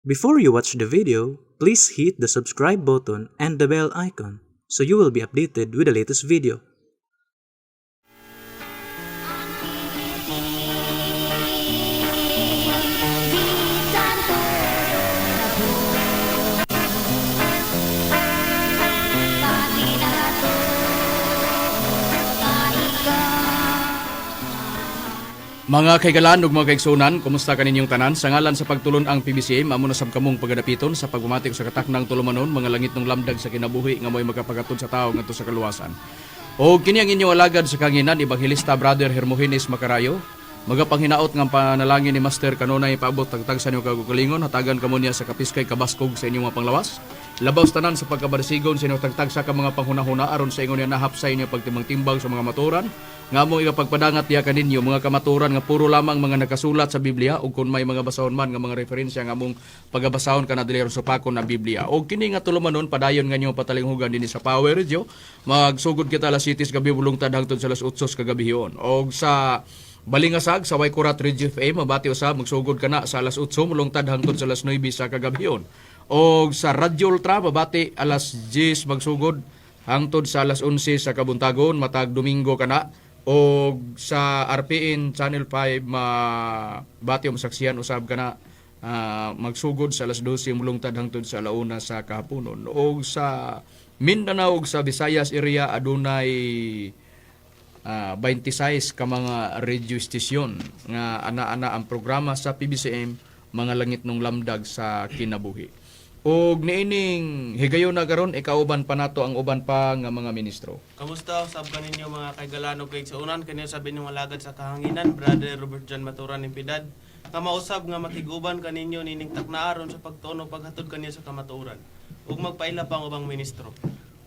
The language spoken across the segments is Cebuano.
Before you watch the video, please hit the subscribe button and the bell icon so you will be updated with the latest video. Mga kaigalan ug mga kaigsunan, kumusta kaninyong tanan? Sa ngalan sa pagtulon ang PBCM, amo na sab kamong pagadapiton sa pagmamati sa kataknang tulumanon, mga langit ng lamdag sa kinabuhi nga mo'y magkapagatod sa tao ngadto sa kaluwasan. O kini ang inyong alagad sa kanginan, Ebanghelista Brother Hermogenes Macarayo. Magapanghinaot nga panalangin ni Master kanunay paabot tagtag sa inyong kaugalingon, hatagan kamo niya sa kapiskay kabaskog sa inyong mga panglawas. Labaw sa tanan sa pagkabarsigon sa inyong tagtag sa ka mga panghunahuna aron sa ingon niya nahap sa inyong pagtimbang-timbang sa mga maturan nga among igapagpadangat diha kaninyo, mga kamaturan nga puro lamang mga nakasulat sa Biblia, ug kun may mga basahon man nga mga referensya nga among pagabasahon kana dili aron supakon ang Biblia. Og kini nga tulumanon padayon nga inyong patalinghugan dinhi sa Power Radio. Magsugod kita alas 7 gabi bulungtad hangtod sa alas 8 sa kagabihion. Og sa Balingasag sa Waikurat Radio FM, mabati usab magsugod kana sa alas 8 mulungtad hangtod sa alas 9 sa kagabihion. Og sa Radyo Ultra, mabati alas 10 magsugod hangtod sa alas 11 sa kabuntagon matag Domingo kana. Og sa RPN Channel 5, mabati o masaksihan usab kana magsugod sa alas 12 mulungtad hangtod sa alauna sa kahaponon. Og sa Mindanao ug sa Visayas area, adunay 26 ka mga radio station nga ana-ana ang programa sa PBCM, mga langit nung lamdag sa kinabuhi. Og niining higayon na karon, ikauban pa nato ang uban pa nga mga ministro. Kamusta usab kaninyo, mga kaigalan ug kaigsuonan? Kini usab inyong alagad sa kahanginan, Brother Robert John Maturan Impidad, nga mausab nga makig-uban kaninyo nining takna aron sa pagtuon ug paghatod kaninyo sa kamatuoran, ug magpaila pa ang ubang ministro.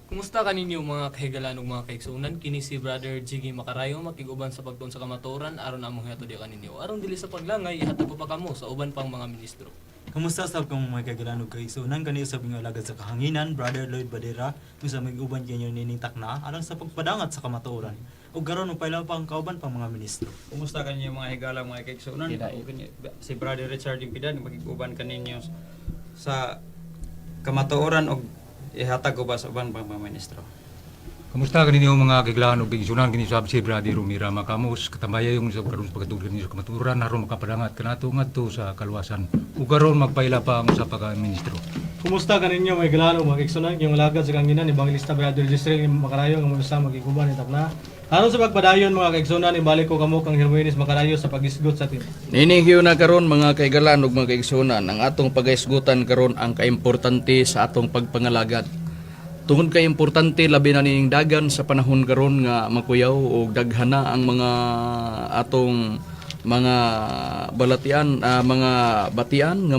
Kumusta kaninyo, mga kahigalan ug mga kaigsuonan? Kini si Brother Jiggy Macarayo, makig-uban sa pagtuon sa kamatuoran aron among hihatod kaninyo. Aron dili sa paglangay, ihatag ko pa kamo sa uban pang mga ministro. Kumusta sab kamo, mga kaigalan ug kaigsuonan? Kani usab inyong alagad sa kahanginan, Brother Lloyd Badera, unsa mag-uban kanyo nining takna alang sa pagpadangat sa kamatuoran. Ug karon mopaila pa ang kauban pang mga ministro. Kumusta kaninyo, mga higala, mga kaigsuonan? Ako kini si Brother Richard Impidan, magig-uban kaninyo sa kamatuoran og ihatag ko ba sa uban pang mga ministro. Kamusta kaninyo, mga kaigalan ug kaigsuonan? Kini sab si Brother Rumira Makamos, katambayayong sa karon sa paghatod kaninyo sa kamatuoran aron makapadangat kanato ngadto sa kaluwasan. Ug karon magpaila pa ang usa pa ka ministro. Kumusta kaninyo, mga higala, mga kaigsuonan? Yung alagad sa kanginan, Evangelista Brother Jisrael Macarayo, nga sa magiguban ni takna aron sa pagpadayon, mga kaigsuonan. Ibalik ko kamo kang Hermogenes Macarayo sa pagisgot sa tema. Nining na karon, mga kaigalan ug mga kaigsuonan, ang atong pagaisgutan karon ang kaimportante sa atong pagpangalagad. Tungod kay importante labi na nining dagan sa panahon karon nga makuyaw og daghan na ang mga atong mga balatian, mga batian nga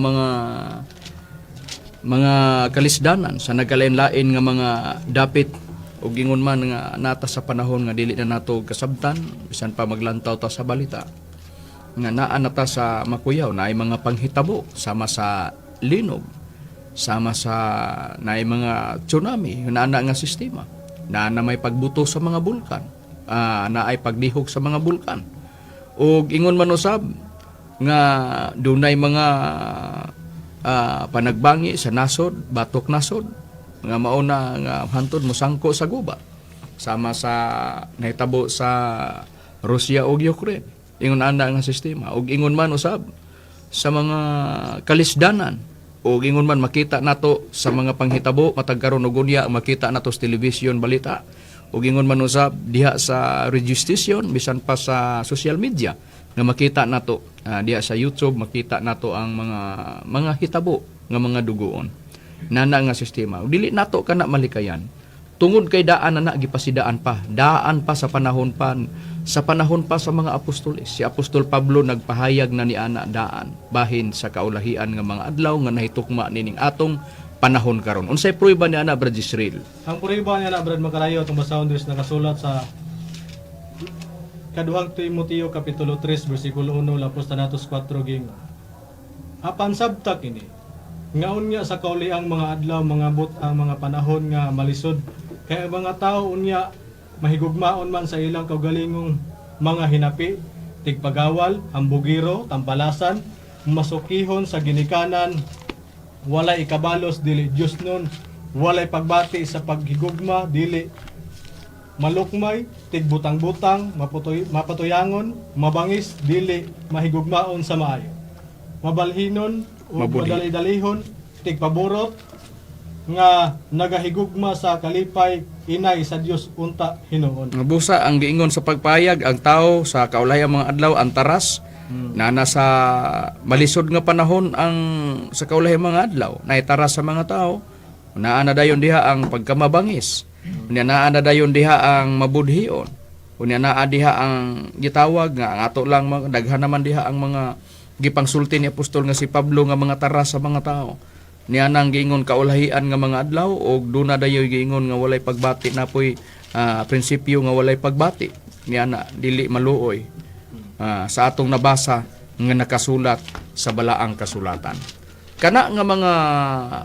mga kalisdanan sa nagkalain-lain nga mga dapit, ug ingon man nga nata sa panahon nga dili na nato kasabtan bisan pa maglantaw ta sa balita nga naa na ta sa makuyaw na ay mga panghitabo sama sa linog, sama sa naay mga tsunami, naa na nga sistema naa na may pagbuto sa mga bulkan, na ay paglihok sa mga bulkan, ug ingon man usab nga dunay mga panagbangi sa nasod, batok nasod nga mao na nga hantod mosangko sa guba sama sa nahitabo sa Russia ug Ukraine. Ingon ana nga sistema, ug ingon man usab sa mga kalisdanan, ug ingon man makita nato sa mga panghitabo matag karon ug unya, makita nato sa television balita, ug ingon man usab diha sa radio station, bisan pa sa social media nga makita nato diha sa YouTube, makita nato ang mga hitabo nga mga dugoon nana nga sistema. Ug dili nato kana malikayan tungod kay daan na na gipasidaan pa, daan pa sa panahon pa sa mga apostoles. Si Apostol Pablo nagpahayag na ni ana daan bahin sa kaulahian nga mga adlaw nga nahitukma nining atong panahon karon. Unsay prueba ni ana, Brad Israel? Ang prueba niya na, Brad Macarayo, atong basahon diri sa nakasulat sa Kaduhang Timoteo kapitulo 3 bersikulo 1 lapos tanatos 4 gingon: "Apan sabta kini nga unya sa kauliang mga adlaw mangabot ang mga panahon nga malisod, kay ang mga tao unya mahigugmaon man sa ilang kaugalingong mga hinapi, tigpagawal, hambugiro, tampalasan, masukihon sa ginikanan, walay ikabalos, dili Diyosnon, walay pagbati sa paghigugma, dili malukmay, tigbutang-butang, mapatuyangon, mabangis, dili mahigugmaon sa maayo. Mabalhinon o Mabudhi. madali-dalihon, tigpaburot, nga nagahigugma sa kalipay, inay sa Dios unta hinuon. Nga busa ang giingon sa pagpayag ang tao sa kaulahang mga adlaw ang taras na nasa malisod nga panahon ang sa kaulahang mga adlaw naitaras sa mga tao, naa na dayon diha ang pagkamabangis, unya naa na dayon diha ang mabudhion, unya naa diha ang gitawag nga ang ato lang daghan naman diha ang mga gipangsulti ni apostol nga si Pablo nga mga taras sa mga tao. Niya nang giingon kaulahian nga mga adlaw og duna dayoy giingon nga walay pagbati na poy prinsipyo nga walay pagbati niya na dili maluoy sa atong nabasa nga nakasulat sa balaang kasulatan. Kana nga mga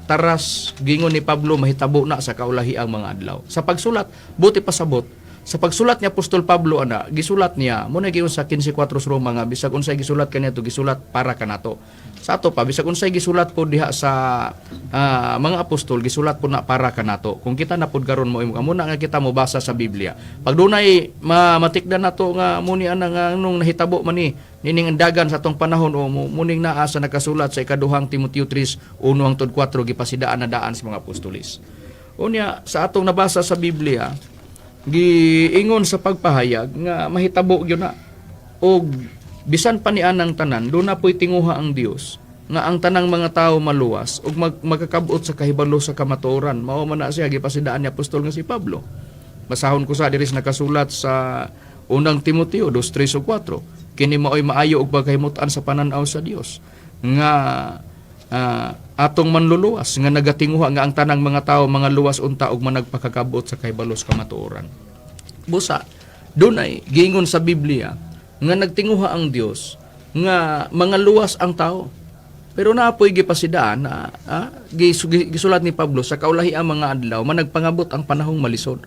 taras giingon ni Pablo mahitabo na sa kaulahiang mga adlaw. Sa pagsulat, buti pasabot, sa pagsulat ni Apostol Pablo ana, gisulat niya mo na giun sa 15:4 sa Roma nga bisag unsay gisulat kaniya gisulat para kanato. Sa ato pa bisag unsay gisulat po diha sa mga apostol, gisulat po na para kanato. Kung kita na pud karon mo imo muna nga kita mobasa sa Biblia. Pag dunay matikdan nato nga muni ana nga nung nahitabo man ni nining dagan sa atong panahon o muning naa sa nakasulat sa ikaduhang Timoteo 3:1 hangtod 4 gipasidaan na daan sa mga apostolis. Unya sa atong nabasa sa Biblia, giingon sa pagpahayag nga mahitabo gyud na og bisan pa ni anang tanan doon na po'y tinguha ang Dios nga ang tanang mga tao maluwas ug magkakabot sa kahibalo sa kamatuoran. Mao man na siya gipasidaan ni apostol nga si Pablo. Basahon ko sa diri sa nakasulat sa unang Timoteo 2:3 ug 4, kini maoy maayo og pagkahimutan sa panan-aw sa Dios nga atong manluluwas nga nagatinguha nga ang tanang mga tao mga luwas unta ug managpakakabot sa kahibalo sa kamatuoran. Busa, dunay giingon sa Biblia nga nagtinguha ang Dios nga mga luwas ang tao. Pero naapoy gipasidaan na gisulat ni Pablo sa kaulahi ang mga adlaw managpangabot ang panahong malisod.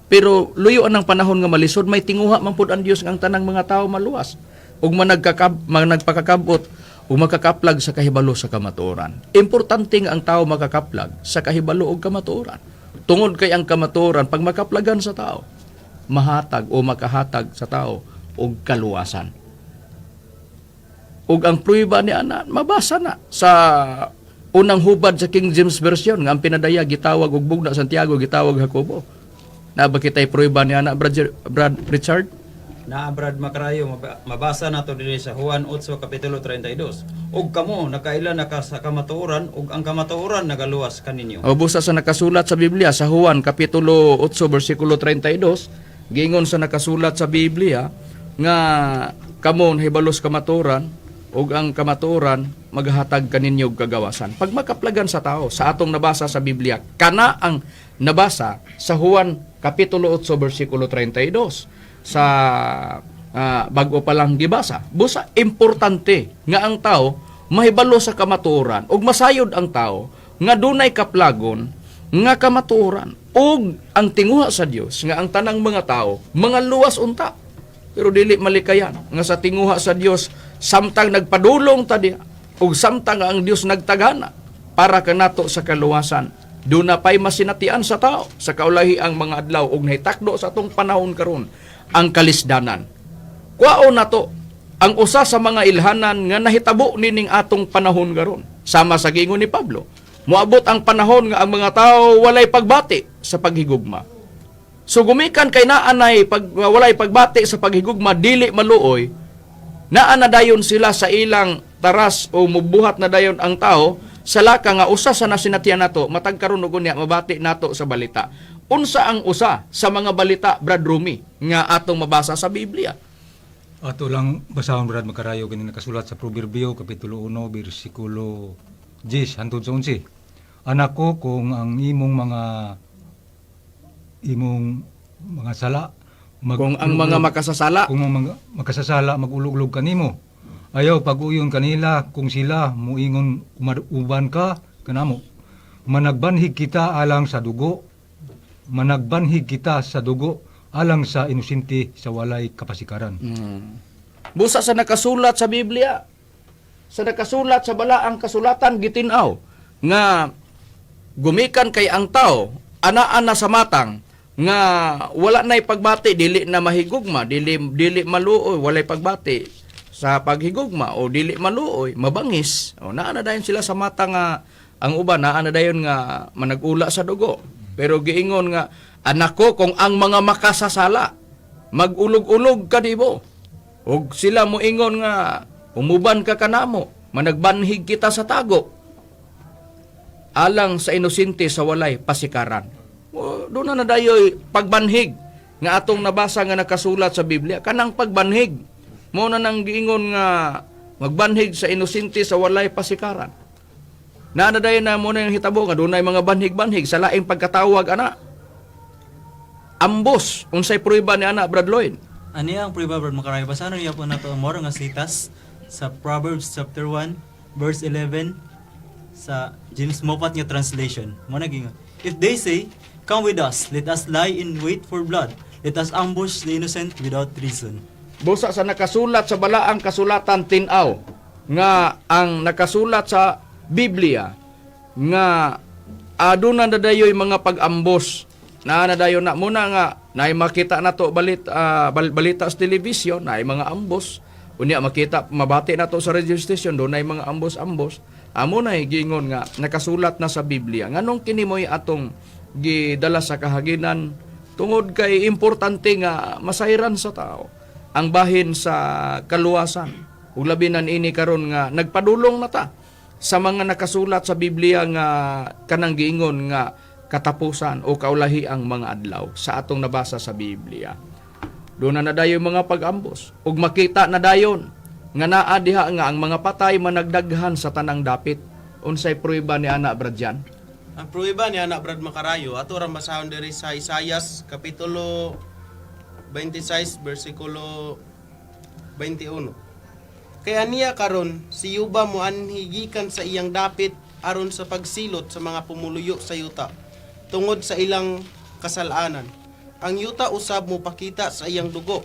Pero luyo ang panahon nga malisod, may tinguha man pud ang Dios nga ang tanang mga tao maluwas ug managpakakabot ug makakaplag sa kahibalo sa kamatuoran. Importante nga ang tao makakaplag sa kahibalo og kamatuoran. Tungod kay ang kamatuoran pag makaplagan sa tao, mahatag o makahatag sa tao og kaluwasan. Ug ang pruweba ni ana mabasa na sa unang hubad sa King James Version nga ang pinadaya gitawag og bugna Santiago, gitawag Jacobo. Na ba kitay pruweba ni ana, Brad Richard? Naa Brad Macarayo, mabasa nato diri sa Juan 8 kapitulo 32. Ug kamo nakaila na ka sa kamatuoran ug ang kamatuoran nagaluwas kaninyo. O busa sa nakasulat sa Biblia sa Juan kapitulo 8 bersikulo 32, giingon sa nakasulat sa Biblia nga kamo nahibalos kamatuoran ug ang kamatuoran maghatag kaninyo og kagawasan. Pag makaplagan sa tao sa atong nabasa sa Biblia, kana ang nabasa sa Juan kapitulo 8 bersikulo 32 sa bago pa lang gibasa. Busa importante nga ang tao mahibalo sa kamatuoran ug masayod ang tao nga dunay kaplagon nga kamatuoran ug ang tinguha sa Dios nga ang tanang mga tao mga luwas unta. Pero dili malikayan nga sa tinguha sa Dios samtang nagpadulong ta diha ug samtang ang Dios nagtagana para kanato sa kaluwasan, duna pay masinatian sa tao sa kaulahi ang mga adlaw ug nahitakdo sa atong panahon karon ang kalisdanan. Kuwaon nato ang usa sa mga ilhanan nga nahitabo nining atong panahon karon. Sama sa giingon ni Pablo, moabot ang panahon nga ang mga tao walay pagbati sa paghigugma. So gumikan kay naanay pag walay pagbati sa paghigugma, dili maluoy, naa na dayon sila sa ilang taras o mubuhat na dayon ang tao sa laka nga usa sa nasinatian nato matag karon og unya mabati nato sa balita. Unsa ang usa sa mga balita, Brad Rumi, nga atong mabasa sa Biblia? Ato lang basahon, Brad Makarayo, kini nakasulat sa Proverbio kapitulo 1 bersikulo 10 hangtod sa 11. Anak ko, kung ang imong mga sala Kung ang mga makasasala, kung ang mga makasasala magulog-ulog kanimo, ayaw pag-uyon kanila kung sila muingon uban ka kanamo. Managbanhig kita alang sa dugo, managbanhig kita sa dugo alang sa inosente sa walay kapasikaran. Busa sa nakasulat sa Biblia, sa nakasulat sa balaang kasulatan gitin-aw. Nga gumikan kay ang tao anaa na sa matang nga wala na'y pagbati, dili na mahigugma, dili dili maluoy, walay pagbati sa paghigugma o dili maluoy, mabangis. O naa na dayon sila sa mata nga ang uban naa na dayon nga managula sa dugo. Pero giingon nga, anak ko, kung ang mga makasasala magulog-ulog ka dibo ug sila moingon nga umuban ka kanamo, managbanhig kita sa tago alang sa inosente sa walay pasikaran. O, doon na nadayoy pagbanhig nga atong nabasa nga nakasulat sa Biblia. Kanang pagbanhig, mo na nang giingon nga magbanhig sa inosente sa walay pasikaran. Na nadayon na mo na yung hitabo nga dunay mga banhig-banhig sa laing pagkatawag ana. Ambos, unsay prueba ni ana, Brad Lloyd? Ani ang prueba, Brad Makarayo? Basahan niya po nato ang moro nga sitas sa Proverbs chapter 1 verse 11 sa James Moffat nga translation. Mo na gingon. If they say, "Come with us, let us lie in wait for blood. Let us ambush the innocent without reason." Busa sa nakasulat sa balaang kasulatan, tinaw nga ang nakasulat sa Biblia nga aduna na dayoy mga pag-ambos na nadayon na muna nga naay makita nato balita sa television, naay mga ambos. Unya makita, mabati nato sa radio station, dunay mga ambos-ambos. Amo na giingon nga nakasulat na sa Biblia. Nganong kini mo'y atong gidala sa kahaginan? Tungod kay importante nga masayran sa tao ang bahin sa kaluwasan, ug labi na ini karon nga nagpadulong na ta sa mga nakasulat sa Biblia nga kanang giingon nga katapusan o kaulahi ang mga adlaw sa atong nabasa sa Biblia. Doon na nadayon mga pag-ambos ug makita na dayon nga naa diha nga ang mga patay managdaghan sa tanang dapit. Unsay prueba ni ana, Bradyan? Ang pruweba ni anak, Brad Makarayo, ato ra basahon diri sa Isayas kapitulo 26 bersikulo 21. Kaya niya karon si Yuba moanhi gikan sa iyang dapit aron sa pagsilot sa mga pumuluyo sa yuta tungod sa ilang kasalanan. Ang yuta usab mo pakita sa iyang dugo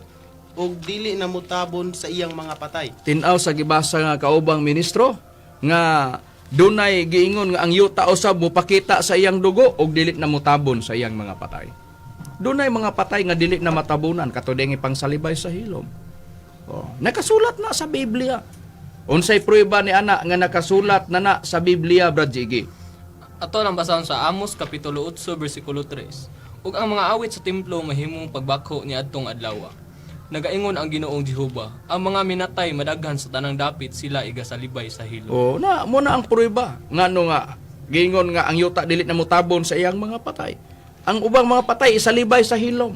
ug dili na mutabon sa iyang mga patay. Tin-aw sa gibasa nga kaubang ministro nga dunay giingon nga ang yuta usab mopakita sa iyang dugo ug dili na mutabon sa iyang mga patay. Dunay mga patay nga dili na matabunan kato ding ipangsalibay sa hilom. Oh, nakasulat na sa Biblia. Unsay prueba ni ana nga nakasulat na na sa Biblia, Brad Jiggy? Ato lang basahon sa Amos kapitulo 8 bersikulo 3. Ug ang mga awit sa templo mahimong pagbakho ni adtong adlaw. Nagaingon ang Ginoong Jehova, ang mga minatay madaghan sa tanang dapit, sila igasalibay sa hilom. Oh, na mo na ang prueba ngano nga giingon nga ang yuta dili na mutabon sa iyang mga patay. Ang ubang mga patay isalibay sa hilom.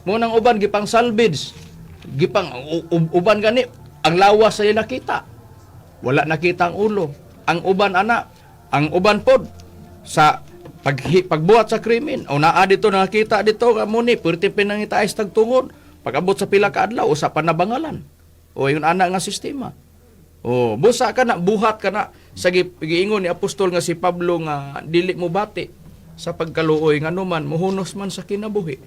Mo nang uban gipang salvage, gipang uban gani ang lawas sa nakita. Wala nakita ang ulo. Ang uban ana, ang uban pod sa pagbuhat sa krimen o naa dito nakita dito nga mo ni perti pinangitaas tagtungod, pag-abot sa pila ka adlaw usa pa nabangalan. O ingon ana nga sistema. Oh, busa ka na, buhat ka na sa giingon ni apostol nga si Pablo nga dili mo bati sa pagkaluoy nganuman muhunos man sa kinabuhi.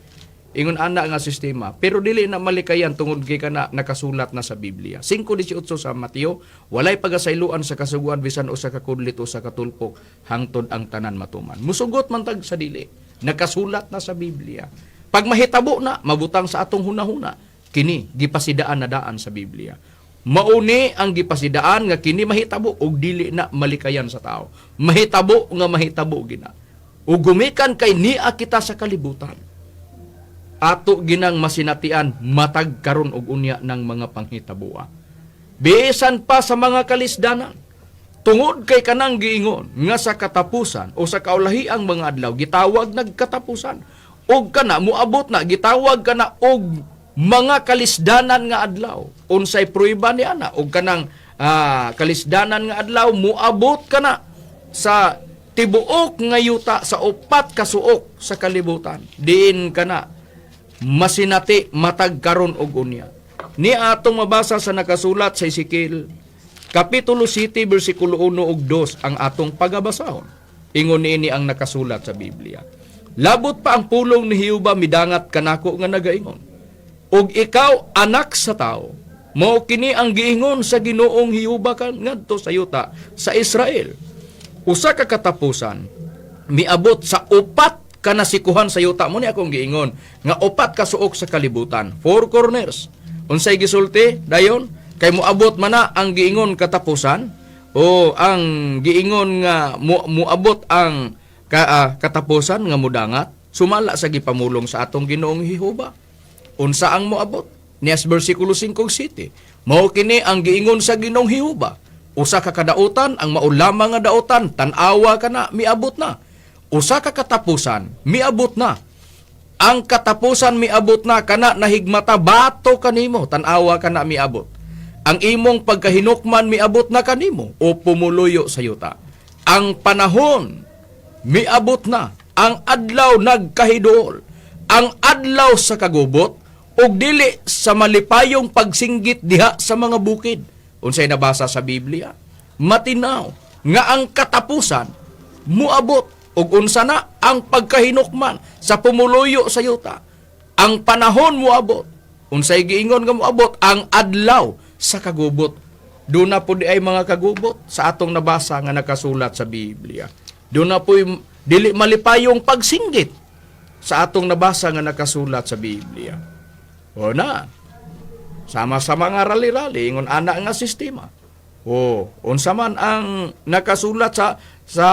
Ingon ana nga sistema, pero dili na malikayan tungod kay kana nakasulat na sa Biblia. 5:18 sa Mateo, walay pagasayloan sa kasuguan bisan usa ka kudlit o sa katulpok hangtod ang tanan matuman. Musugot man tag sa dili, nakasulat na sa Biblia. Pag mahitabo na, mabutang sa atong hunahuna, kini gipasidaan na daan sa Biblia. Mauni ang gipasidaan nga kini mahitabo og dili na malikayan sa tao. Mahitabo nga mahitabo gina. Ug gumikan kay nia kita sa kalibutan. Ato ginang masinatian matag karon og unya ng mga panghitaboa. Bisan pa sa mga kalisdanan, tungod kay kanang giingon nga sa katapusan o sa kaulahiang mga adlaw gitawag nagkatapusan og kana moabot na gitawag kana og mga kalisdanan nga adlaw. Unsay prueba ni ana og kanang kalisdanan nga adlaw moabot kana sa tibuok nga yuta sa upat ka suok sa kalibutan, diin kana masinati matag karon og unya? Ni atong mabasa sa nakasulat sa Ezekiel Kapitulo 7 bersikulo 1 ug 2 ang atong pagabasahon. Ingon niini ang nakasulat sa Biblia. Labot pa ang pulong ni Jehova midangat kanako nga nagaingon: "Ug ikaw, anak sa tao, mao kini ang giingon sa Ginoong Jehova ngadto sa yuta sa Israel." Usa ka katapusan miabot sa upat ka nasikuhan sa yuta mo ni akong giingon nga upat ka suok sa kalibutan, four corners. Unsay gisulti dayon? Kay moabot man na ang giingon katapusan o ang giingon nga muabot ang katapusan nga mudangat sumala sa gipamulong sa atong Ginoong Jehova. Unsa ang moabot? Nias bersikulo 5 ug 7. Mao kini ang giingon sa Ginoong Jehova. Usa ka kadautan, ang mao lamang nga dautan, tan-awa kana, miabot na. Usa ka katapusan, miabot na. Ang katapusan miabot na, kana nahigmata bato kanimo, tan-awa kana miabot. Ang imong pagkahinukman miabot na kanimo o pumuluyo sa yuta. Ang panahon miabot na, ang adlaw nagkahiduol, ang adlaw sa kagubot ug dili sa malipayong pagsinggit diha sa mga bukid. Unsay nabasa sa Biblia? Matinaw nga ang katapusan muabot ug unsa na ang pagkahinukman sa pumuluyo sa yuta. Ang panahon muabot. Unsay giingon nga muabot? Ang adlaw sa kagubot. Doon na po di ay mga kagubot sa atong nabasa nga nakasulat sa Biblia. Doon na po dili malipayong pagsinggit sa atong nabasa nga nakasulat sa Biblia. O na, sama-sama nga rally-rally, ingon ana nga sistema. O, unsa man ang nakasulat sa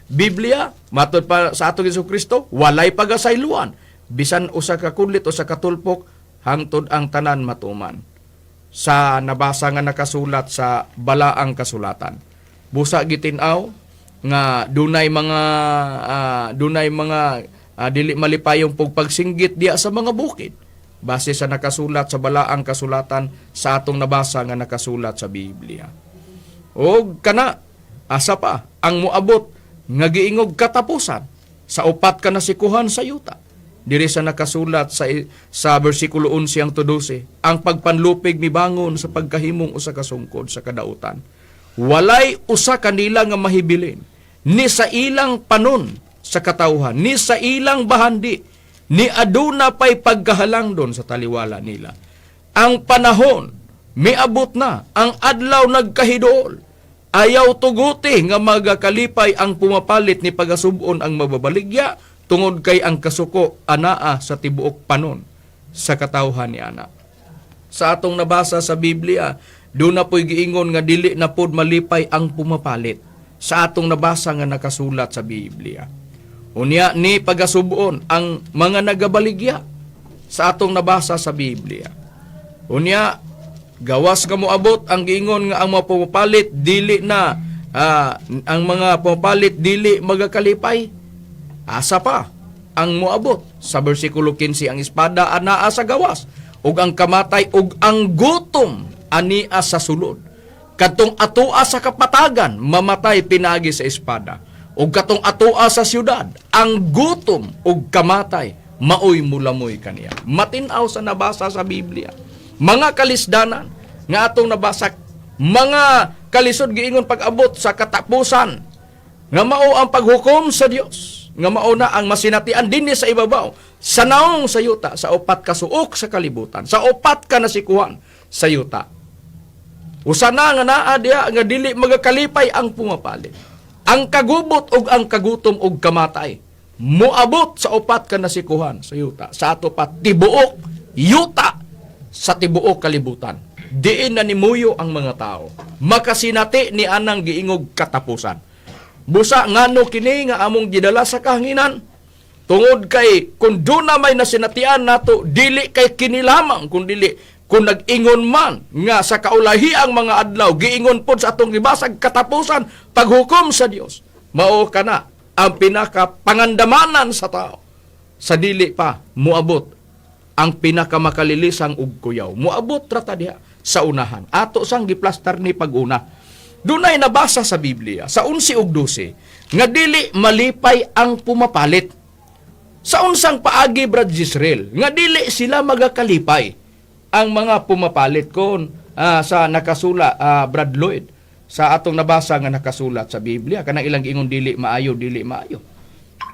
Biblia, matod pa sa atong Hesus Kristo, walay pagasayloan. Bisan usa ka kudlit o sa katulpok, hangtod ang tanan matuman. Sa nabasa nga nakasulat sa balaang kasulatan. Busa gitin-aw nga dunay mga dili malipayong pagsinggit diya sa mga bukid base sa nakasulat sa balaang kasulatan sa atong nabasa nga nakasulat sa Biblia. Og kana asa pa ang moabot nga giingog katapusan sa upat ka nasikuhan sa yuta. Diri sa nakasulat sa bersikulo 11 ang 12, ang pagpanlupig mibangon sa pagkahimong usa ka sungkod sa kadautan. Walay usa kanila nga mahibilin ni sa ilang panon sa katawhan, ni sa ilang bahandi, ni aduna pay pagkahalangdon sa taliwala nila. Ang panahon miabot na, ang adlaw nagkahiduol. Ayaw tuguti nga magakalipay ang pumapalit ni pagasub-on ang mababaligya tungod kay ang kasuko anaa sa tibuok panon sa katawhan ni ana. Sa atong nabasa sa Biblia, doon na po'y giingon nga dili na pod malipay ang pumapalit sa atong nabasa nga nakasulat sa Biblia. Unya ni pagasub-on ang mga nagabaligya sa atong nabasa sa Biblia. Unya gawas nga moabot ang giingon nga ang mga pumapalit dili na ang mga pumapalit dili magakalipay. Asa pa ang moabot sa bersikulo 15, ang espada anaa sa gawas ug ang kamatay ug ang gutom ania sa sulod. Kadtong atoa sa kapatagan mamatay pinaagi sa espada, ug katong atoa sa syudad ang gutom ug kamatay maoy mulamoy kaniya. Matin-aw sa nabasa sa Biblia. Mga kalisdanan nga atong nabasa, mga kalisod giingon pag-abot sa katapusan nga mao ang paghukom sa Dios, nga mao na ang masinatian dinhi sa ibabaw sa naong sa yuta, sa upat ka suok sa kalibutan, sa upat ka nasikuhan sa yuta. Usa na nga naa diha nga dili magakalipay ang pumapalit. Ang kagubot ug ang kagutom ug kamatay moabot sa upat ka nasikuhan sa yuta, sa ato pa tibuok yuta, sa tibuok kalibutan. Diin na nimuyo ang mga tao. Makasinati ni anang giingog katapusan. Busa ngano kini nga among gidala sa kahanginan? Tungod kay kung doon na may nasinatian nato, dili kay kini lamang, kung dili kung nag-ingon man nga sa kaulahiang mga adlaw, giingon pod sa atong gibasag katapusan, paghukom sa Dios. Mao kana ang pinaka pangandamanan sa tao sa dili pa muabot ang pinakamakalilisang ug kuyaw. Muabot ra ta diha sa unahan. Ato sang giplastar ni pag-una. Dunay nabasa sa Biblia sa 11 ug 12 nga dili malipay ang pumapalit. Sa unsang paagi, Brad Israel, nga dili sila magakalipay ang mga pumapalit kon sa nakasula, Brad Lloyd, sa atong nabasa nga nakasulat sa Biblia, kanang ilang giingon dili maayo, dili maayo?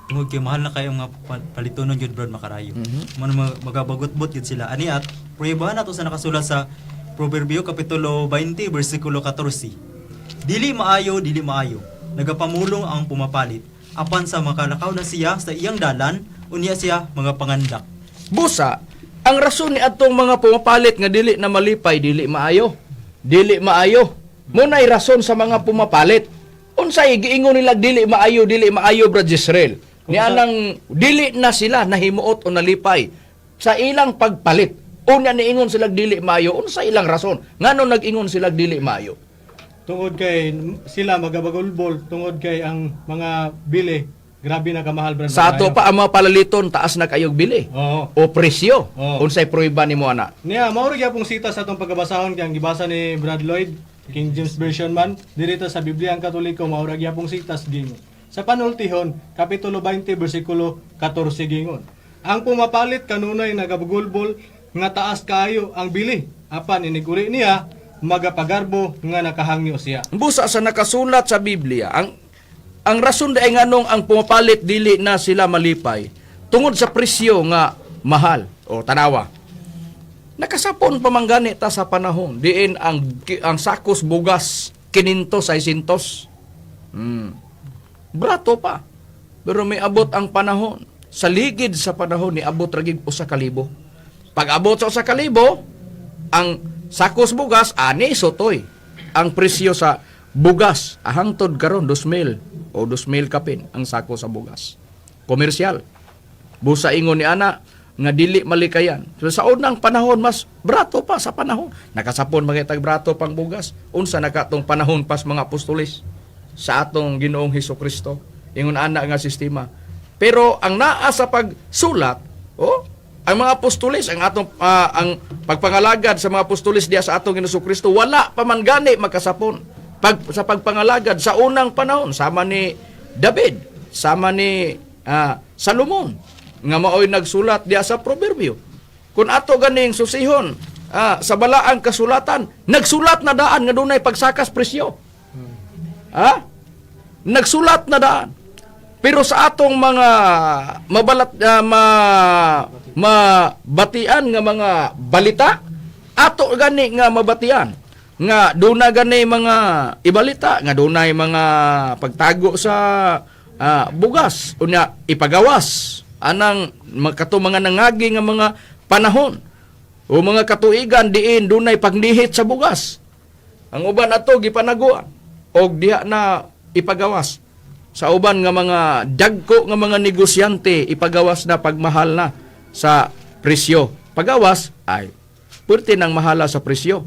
Tungod kay mahal na kayo nga palitonon gyud, Brad Makarayo. Man magabagot-bot gyud sila. Ani at pruebahan nato sa nakasulat sa Proverbio kapitulo 20 bersikulo 14. Dili maayo, dili maayo. nagapamulong ang pumapalit. Apan sa makalakaw na siya sa iyang dalan, unya siya mga pangandak. Busa, ang rason ni atong mga pumapalit nga dili na malipay, dili maayo. Dili maayo. Muna'y rason sa mga pumapalit. Unsay giingon nila dili maayo, Brad Israel? Ni anang dili na sila nahimuot o nalipay sa ilang pagpalit. Unya niingon sila dili maayo, unsa ilang rason? Ngano nag-ingon sila dili maayo? Tungod kay sila magabagulbol, tungod kay ang mga bili grabe na kamahal, Brad Sa ato Makarayo. pa ang mga palaliton taas na kayog bili. Oo. O presyo. Oo. Unsay pruweba nimo ana? Niya, mao ra gyapong sita sa atong pagkabasahon kay ang gibasa ni Brad Lloyd, King James Version man, dirito sa Biblia ang Katoliko mao ra gyapong sitas gingon. Sa panultihon, kapitulo 20 bersikulo 14 gingon. Ang pumapalit kanunay nagabugulbol nga taas kaayo ang bili, apan iniguri niya magapagarbo nga nakahangyo siya. Busa sa nakasulat sa Biblia, ang rason dai nganong ang pumapalit dili na sila malipay tungod sa presyo nga mahal o tanawa. Nakasapon pa man gani ta sa panahon diin ang sakos bugas 500 600. Brato pa. Pero may abot ang panahon. Sa ligid sa panahon ni abot ra gig 1,000. Pag abot sa 1,000, ang sakos bugas ani sotoy. Ang presyo sa bugas ahangtod karon 2,000 o 2,000 kapin ang sako sa bugas. Komersyal. Busa ingon ni ana nga dili malikayan. So, sa unang panahon mas brato pa sa panahon. Nakasapon mga itag brato pang bugas. Unsa na katong panahon pas mga apostoles sa atong Ginoong Hesus Kristo. Ingon ana nga sistema. Pero ang naa sa pagsulat, oh, ang mga apostoles, ang atong ang pagpangalagad sa mga apostoles diya sa atong Ginoong Kristo wala pa man gani makasapon sa pagpangalagad sa unang panahon sama ni David, sama ni Salomon nga maoy nagsulat diya sa proverbio. Kung ato ganing susihon sa balaang kasulatan, nagsulat na daan nga dunay pagsakas presyo. Ha? Nagsulat na daan. Pero sa atong mga mabalat mabatian nga mga balita, ato gani nga mabatian nga duna gani mga ibalita nga dunay mga pagtago sa bugas unya ipagawas anang kato mga nangagi nga mga panahon o mga katuigan diin dunay pagnihit sa bugas. Ang uban ato gipanaguan og diha na ipagawas. Sa uban nga mga dagko nga mga negosyante ipagawas na pagmahal na sa presyo. Pagawas ay pwerte nang mahala sa presyo.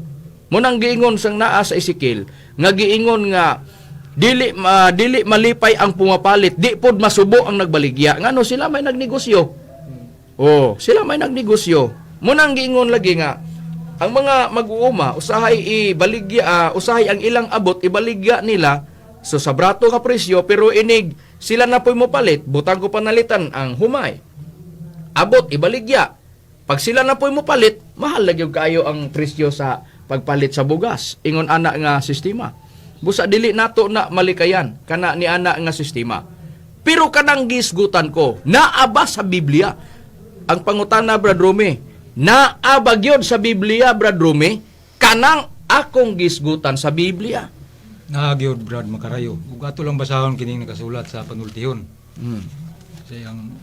Munang giingon sang naa sa Ezekiel nga giingon nga dili dili malipay ang pumapalit, di pod masubo ang nagbaligya. Ngano sila may nagnegosyo. Oh, sila may nagnegosyo. Munang giingon lagi nga ang mga mag-uuma usahay ibaligya usahay ang ilang abot ibaligya nila so sa brato ka presyo, pero inig sila na po'y mopalit, butang ko panalitan ang humay. Abot ibaligya. Pag sila na po'y mopalit, mahal lagi kaayo ang presyo sa pagpalit sa bugas. Ingon ana nga sistema. Busa dili nato na malikayan kana ni ana nga sistema. Pero kanang gisgutan ko, naa ba sa Biblia? Ang pangutana, Brad Rome, naa ba gyud sa Biblia, Brad Rome, kanang akong gisgutan sa Biblia? Naa gyud, Brad Makarayo. Ug ato lang basahon kining nakasulat sa panultihon. Sa iyang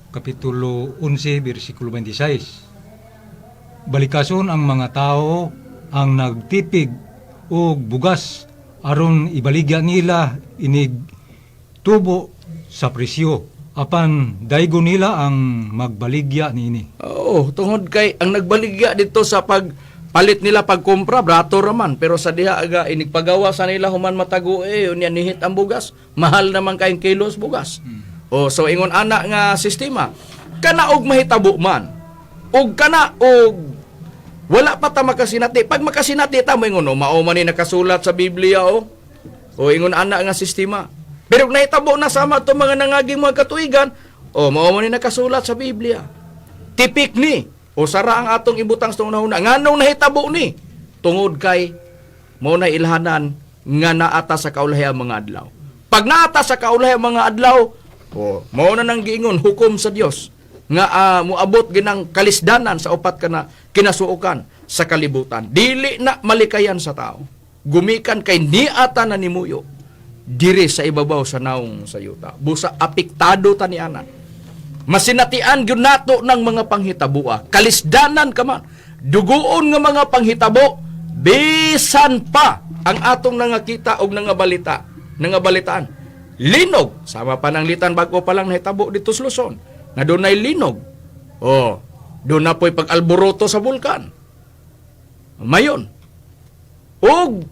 kapitulo 11 bersikulo 26. Balikason ang mga tao ang nagtipig og bugas aron ibaligya nila inig tubo sa presyo apan daygo nila ang magbaligya niini. Oo, tungod kay ang nagbaligya dito sa pagpalit nila pagkumpra, brato raman. Pero sa diha aga inigpagawa sa nila human matago eh unya nihit ang bugas, mahal naman kayong kilos bugas. Oh, so ingon ana nga sistema. Kana og mahitabo man. Og kana og wala pa ta makasinati. Pag makasinati ta mo ingon, oh, mao man ni nakasulat sa Biblia oh. O ingon ana nga sistema. Pero kung nahitabo na sama to mga nangaging mga katuigan, oh, mao man ni nakasulat sa Biblia. Tipik ni o sara ang atong ibutang sa unahuna. Nganong nahitabo ni? Tungod kay mao na ilhanan nga naata sa kaulahi ang mga adlaw. Pag naata sa kaulahi ang mga adlaw, oh, mao na nang giingon hukom sa Dios nga moabot ginang kalisdanan sa upat kana kinasuokan sa kalibutan. Dili na malikayan sa tao. Gumikan kay niata na nimuyo. Diri sa ibabaw sa naong sa yuta. Busa apektado ta ni ana. Masinatian gyud nato ng mga panghitaboa. Kalisdanan ka man. Dugoon nga mga panghitabo bisan pa ang atong nangakita og nangabalita, nangabalitaan. Linog, sama pa ng litan bago pa lang nahitabo dito sa Luzon. Nga dunay linog. Oh, doon na po'y pag-alboroto sa bulkan. Mayon. Og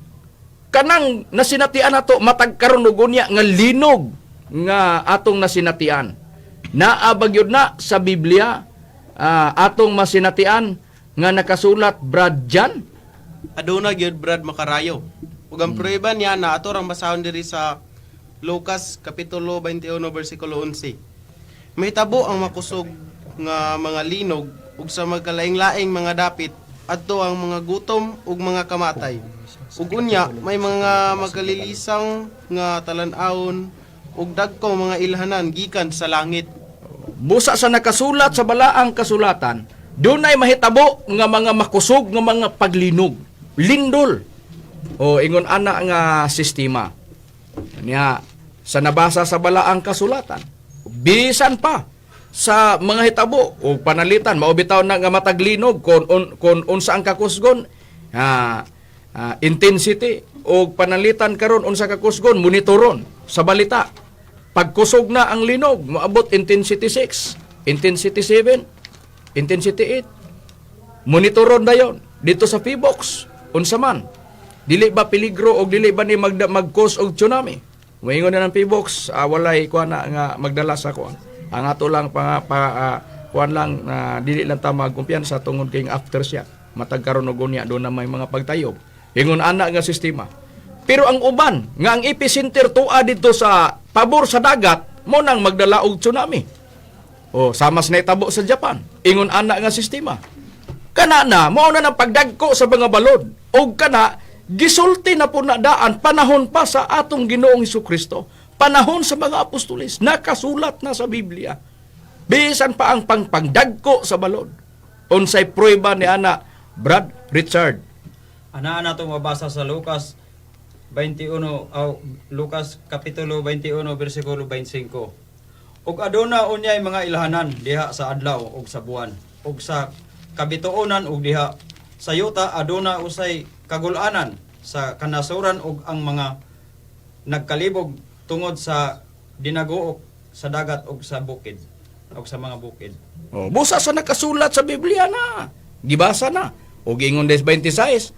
kanang nasinatian nato matag karon og unya nga linog nga atong nasinatian. Naa ba gyud na sa Biblia atong masinatian nga nakasulat, Brad Jan? Aduna gyud, Brad Makarayo. Ug ang prueba niya na ato rang basahon diri sa Lucas kapitulo 21 bersikulo 11. Mahitabo ang makusog nga mga linog ug sa magkalaing-laing mga dapit adto ang mga gutom ug mga kamatay. Ug unya may mga magkalilisang nga talan-awon ug dagko mga ilhanan gikan sa langit. Busa sa nakasulat sa balaang kasulatan, dunay mahitabo nga mga makusog nga mga paglinog, lindol. O ingon ana nga sistema. Niya sa nabasa sa balaang kasulatan, bisan pa sa mga hitabo o panalitan mao bitaw na nga matag linog kon unsa ang kakusgon, intensity o panalitan karon unsa kakusgon, monitoron sa balita. Pagkusog na ang linog, moabot intensity 6, intensity 7, intensity 8. Monitoron dayon dito sa PBOX unsa man. Dili ba peligro og dili ba ni mag-cause og tsunami? Moingon na ng PBOX, walay kuan na nga magdala sa kuan. Ang ato lang pa, pa kuan lang na dili lang ta magkumpiyansa tungod kay aftershock. Matag karon og unya doon na may mga pagtayob. Ingon ana nga sistema. Pero ang uban nga ang epicenter tuwa dito sa pabor sa dagat mo nang magdala og tsunami. O sama sa naitabo sa Japan. Ingon ana nga sistema. Kana na mao na ng pagdagko sa mga balod. Og kana gisulti na po na daan panahon pa sa atong Ginoong Kristo. Panahon sa mga apostoles, nakasulat na sa Biblia. Bisan pa ang pangpangdagko sa balod. Unsay pruweba ni ana, Brad Richard? Anaa nato mabasa sa Lucas 21 aw Lucas kapitulo 21 bersikulo 25. Ug aduna unyay mga ilhanan diha sa adlaw ug sa buwan ug sa kabituonan ug diha sa yuta aduna usay kagulanan sa kanasuran ug ang mga nagkalibog tungod sa dinaguok sa dagat ug sa bukid ug sa mga bukid. Oh, busa sa nakasulat sa Biblia na. Gibasa na. Og ingon des 26,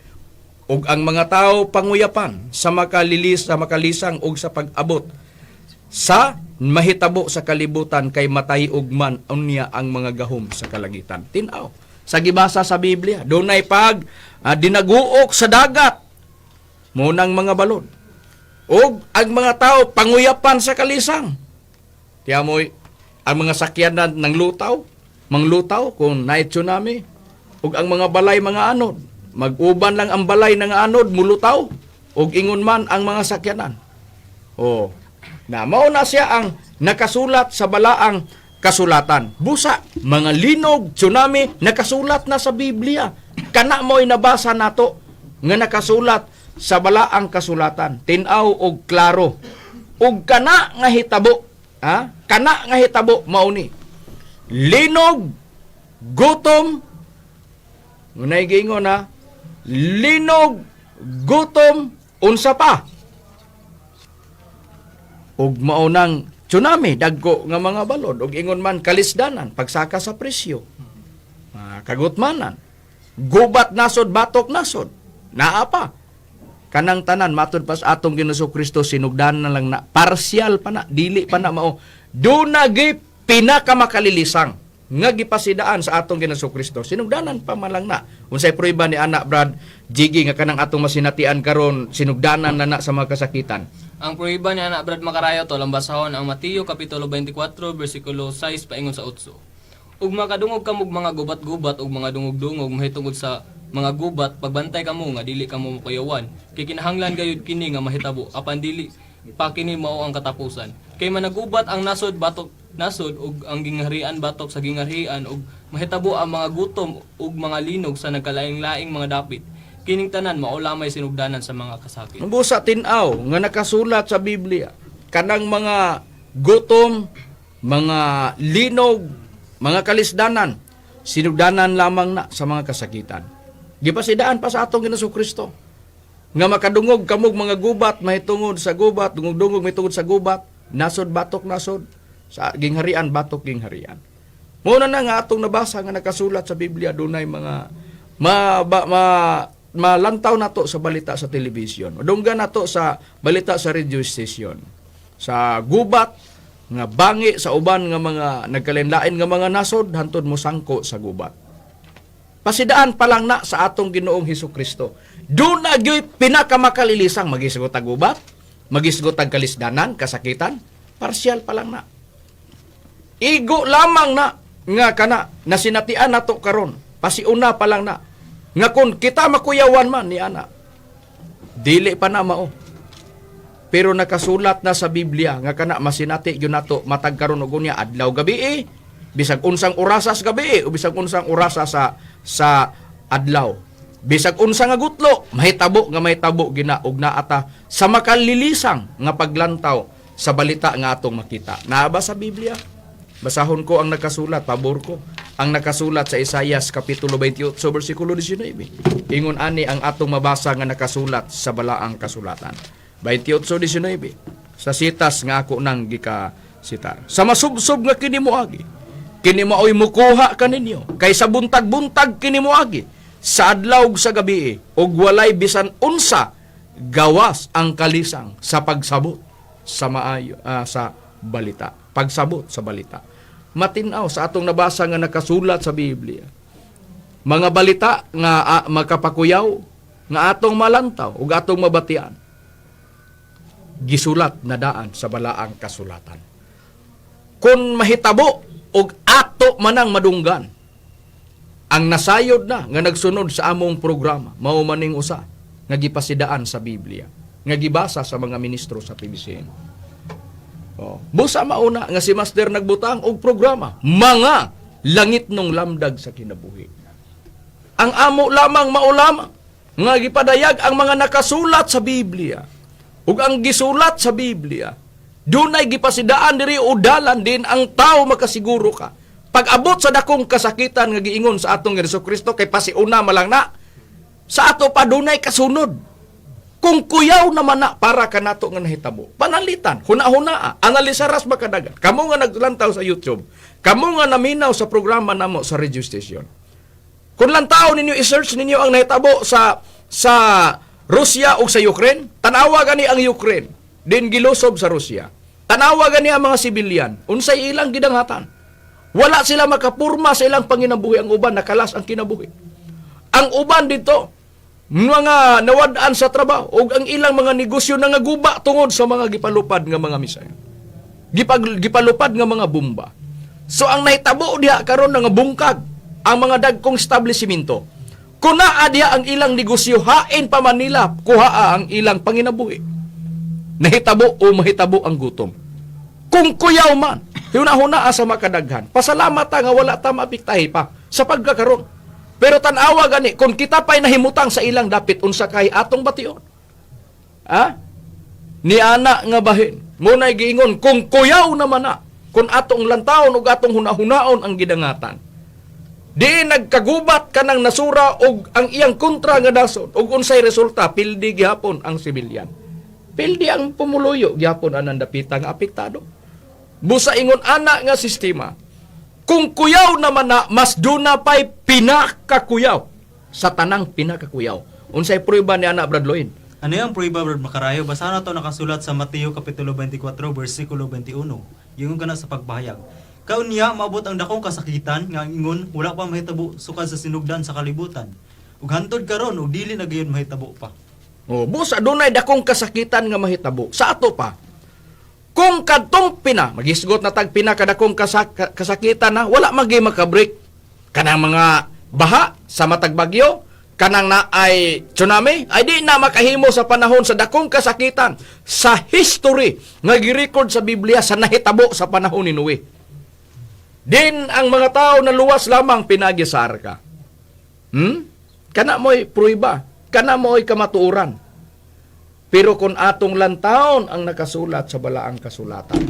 ug ang mga tao panguyapan sa makalilis sa makalisang ug sa pag-abot sa mahitabo sa kalibutan kay matay ug man unya ang mga gahom sa kalangitan. Tin-aw. Sa gibasa sa Biblia, dunay pag dinaguok sa dagat munang mga balod. Ug ang mga tao panguyapan sa kalisang. Tiyamoy, ang mga sakyanan ng lutaw, manglutaw kung night tsunami, ug ang mga balay mga anod, mag-uban lang ang balay ng anod, mulutaw, ug ingon man ang mga sakyanan. Oh, na mao na siya ang nakasulat sa balaang kasulatan. Busa, mga linog, tsunami, nakasulat na sa Biblia. Kana mo'y nabasa nato nga nakasulat sa balaang kasulatan. Tin-aw og klaro. Ug kana nga hitabo, ha? Kana nga hitabo mao ni. Linog, gutom, ngunay giingon na, linog, gutom, unsa pa? Ug mao nang tsunami, dagko nga mga balod, ug ingon man kalisdanan, pagsaka sa presyo, kagutmanan, gubat nasod, batok nasod, naa pa. Kanang tanan matud pa sa atong Ginoong Kristo sinugdan na lang na parsyal pa na, dili pa na mao. Duna gyud pinakamakalilisan nga gipasidaan sa atong Ginoong Kristo. Sinugdanan pa man lang na. Unsay prueba ni anak, Brad Jiggy, nga kanang atong masinatian karon sinugdanan na na sa mga kasakitan? Ang prueba ni anak, Brad Makarayo, to lang basahon ang Mateo kapitulo 24 bersikulo 6 paingon sa 8. Ug makadungog kamo og mga gubat-gubat ug mga dungog-dungog mahitungod sa mga gubat, pagbantay kamo nga dili kamo makuyawan. Kay kinahanglan gayud kini nga mahitabo apan dili pa kini mao ang katapusan. Kay managubat ang nasod batok nasod ug ang gingharian batok sa gingharian ug mahitabo ang mga gutom ug mga linog sa nagkalaing-laing mga dapit. Kining tanan mao lamay sinugdanan sa mga kasakit. Busa tin-aw nga nakasulat sa Biblia kanang mga gutom, mga linog, mga kalisdanan, sinugdanan lamang na sa mga kasakitan. Gipasidaan pa sa atong Ginoong Kristo nga makadungog kamog mga gubat mahitungod sa gubat, dungog-dungog mahitungod sa gubat, nasod batok nasod sa gingharian batok gingharian. Muna na nga atong nabasa nga nakasulat sa Biblia, dunay mga ma, ba, ma malantaw nato sa balita sa television. Dunggan nato sa balita sa radio station. Sa gubat nga bangi sa uban nga mga nagkalinlain nga mga nasod hantod mo sangko sa gubat. Pasidaan pa lang na sa atong Ginoong Hesus Kristo. Doon na gyoy pinakamakalilisang magisgot ang gubat, magisgot ang kalisdanan, kasakitan, parsyal pa lang na. Igo lamang na nga kana na sinatian nato karon, pasiuna pa lang na. Nga kun kita makuyawan man ni ana, dili pa na mao. Pero nakasulat na sa Biblia nga kana masinati gyud nato matag karon og unya adlaw gabi eh, bisag unsang orasa sa gabi eh, o bisag unsang orasa sa adlaw. Bisag unsa nga gutlo, mahitabo nga mahitabo gina og naata sa makalilisang nga paglantaw sa balita nga atong makita. Naa ba sa Biblia? Basahon ko ang nakasulat, pabor ko. Ang nakasulat sa Isayas Kapitulo 28, versikulo 19. Ingon ani ang atong mabasa nga nakasulat sa balaang kasulatan. 28:19. Sa sitas nga ako nang gikasitar. Sa masubsob nga kini moagi, kini maoy mukuha kaninyo. Kay sa buntag-buntag kini moagi, sa adlaw ug sa gabi, ug walay bisan unsa gawas ang kalisang sa pagsabot sa maayo sa balita. Pagsabot sa balita. Matinaw sa atong nabasa nga nakasulat sa Biblia. Mga balita nga makapakuyaw nga atong malantaw ug atong mabatian. Gisulat na daan sa balaang kasulatan. Kung mahitabo og ato manang madunggan, ang nasayod na nga nagsunod sa among programa, mao maning usa nga gipasidaan sa Biblia, nga gibasa sa mga ministro sa PBCM. Oh. Busa mauna nga si Master nagbutang og programa, mga langit nung lamdag sa kinabuhi. Ang amo lamang mao lamang nga gipadayag ang mga nakasulat sa Biblia ug ang gisulat sa Biblia, dunay gipasidaan diri udalan din ang tao makasiguro ka. Pag-abot sa dakong kasakitan nga giingon sa atong Hesus Kristo kay pasiuna malang na sa ato pa dunay kasunod. Kung kuyaw naman na para kanato nga nahitabo, panalitan, huna-hunaa, analisaras makadagan. Kamo nga naglantaw sa YouTube, kamo nga naminaw sa programa namo sa radio station. Kung lantaw ninyo, i-search ninyo ang nahitabo sa Russia o sa Ukraine, tanawa gani ang Ukraine, din gilusob sa Russia. Tanawa gani ang mga sibilyan, unsay ilang gidanghatan. Wala sila makapurma sa ilang panginabuhi, ang uban nakalas ang kinabuhi. Ang uban dito, mga nawad-an sa trabaho ug ang ilang mga negosyo nangaguba tungod sa mga gipalupad nga mga misaya. Gipalupad nga mga bomba. So ang nahitabo diha karon nga bungkag ang mga dagkong establishmento. Kung naa diha ang ilang negosyo, hain pa man nila kuhaa ang ilang panginabuhi. Nahitabo o mahitabo ang gutom. Kung kuyaw man, hunahuna sa makadaghan. Pasalamat ta nga wala ta maapektahi pa sa pagkakaron. Pero tan-awa gani, kung kita pa'y nahimutang sa ilang dapit, unsa kay atong bation? Ha? Ni ana nga bahin, muna'y giingon, kung kuyaw naman na, kung atong lantawon ug atong hunahunaon ang gidangatan. Di nagkagubat kanang nasura og ang iyang kontra nga nasod ug unsay resulta, pildi gihapon ang sibilyan. Pildi ang pumuluyo gihapon anang dapita nga apektado. Busa ingon ana nga sistema, kung kuyaw naman na, mas duna pa'y pinakakuyaw sa tanang pinakakuyaw. Unsay prueba ni ana, Brad Loin? Ano yung prueba, Brad Makarayo? Basta na to nakasulat sa Mateo Kapitulo 24, versikulo 21. Ingon ka na sa pagbahayag. Kaunya, maabot ang dakong kasakitan, nga ang ingon, wala pa mahitabo sukad sa sinugdan sa kalibutan. Ug hantod karon ug dili na gayon mahitabo pa. Oh, busa dunay dakong kasakitan nga mahitabo. Sa ato pa, kung kadtong pina, magisgot na tag pinakadakong kasakitan na, wala magi makabreak. Kanang mga baha sa matag bagyo, kanang na ay tsunami, ay di na makahimo sa panahon sa dakong kasakitan sa history nga girecord sa Biblia sa nahitabo sa panahon ni Noe. Din ang mga tao na luwas lamang pinagi sa arka. Kana mo'y pruiba. Kana mo'y kamatuoran. Pero kung atong lantawon ang nakasulat sa balaang kasulatan,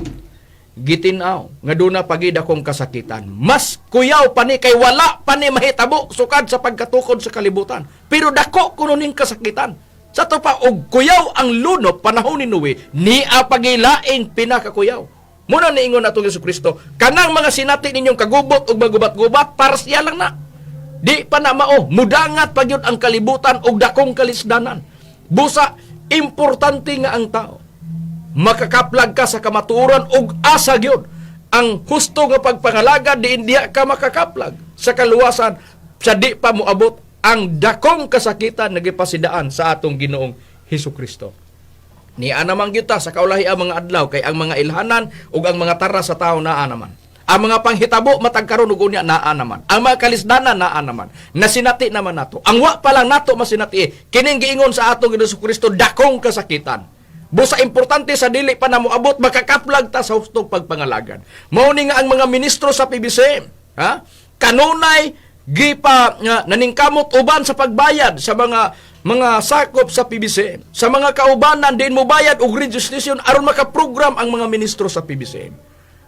gitinaw nga duna pa gid akong kasakitan. Mas kuyaw pa ni kay wala pa ni mahitabo sukad sa pagkatukod sa kalibutan. Pero dako kuno ning kasakitan. Sa to pa og kuyaw ang lunop panahon ni Noe, nia pagilaing pinakakuyaw. Muna niingon atong Hesus Kristo, kanang mga sinati ninyong kagubot ug magubat-gubat, parsiya lang na. Di pa na mao, mudangat pa gyud ang kalibutan og dakong kalisdanan. Busa, importante nga ang tao makakaplag ka sa kamatuoran og asa gyud ang husto nga pagpangalagad, diin diha ka makakaplag sa kaluwasan sa di pa moabot ang dakong kasakitan nga gipasidaan sa atong Ginoong Hesus Kristo. Niya naman gyud ta sa kaulahi ang mga adlaw kay ang mga ilhanan ug ang mga tara sa tao naa naman. Ang mga panghitabo matag karon ug unya naa naman. Ang mga kalisdanan naa naman. Nasinati naman nato. Ang wa pa lang nato masinati kining giingon sa atong Ginoong Kristo, dakong kasakitan. Busa importante sa dili pa na moabot, makakaplag ta sa hustong pagpangalagad. Mao ni nga ang mga ministro sa PBCM, ha? Kanunay gipa nga naningkamot uban sa pagbayad sa mga sakop sa PBCM. Sa mga kaubanan din mo bayad og registration aron makaprogram ang mga ministro sa PBCM.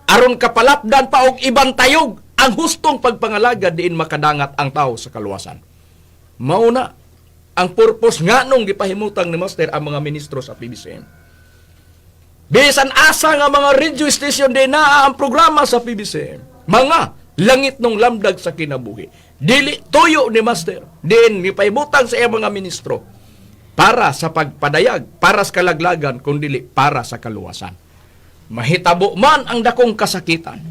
Aron kapalapdan pa og ibang tayog ang hustong pagpangalagad diin makadangat ang tao sa kaluwasan. Mauna ang purpose nga nung gipahimutang ni Master ang mga ministro sa PBCM. Bisan asa nga mga radio station din naa ang programa sa PBCM. Mga langit nung lamdag sa kinabuhi. Dili tuyo ni Master din gipahimutang sa iyang mga ministro para sa pagpadayag, para sa kalaglagan, kundili para sa kaluwasan. Mahitabo man ang dakong kasakitan,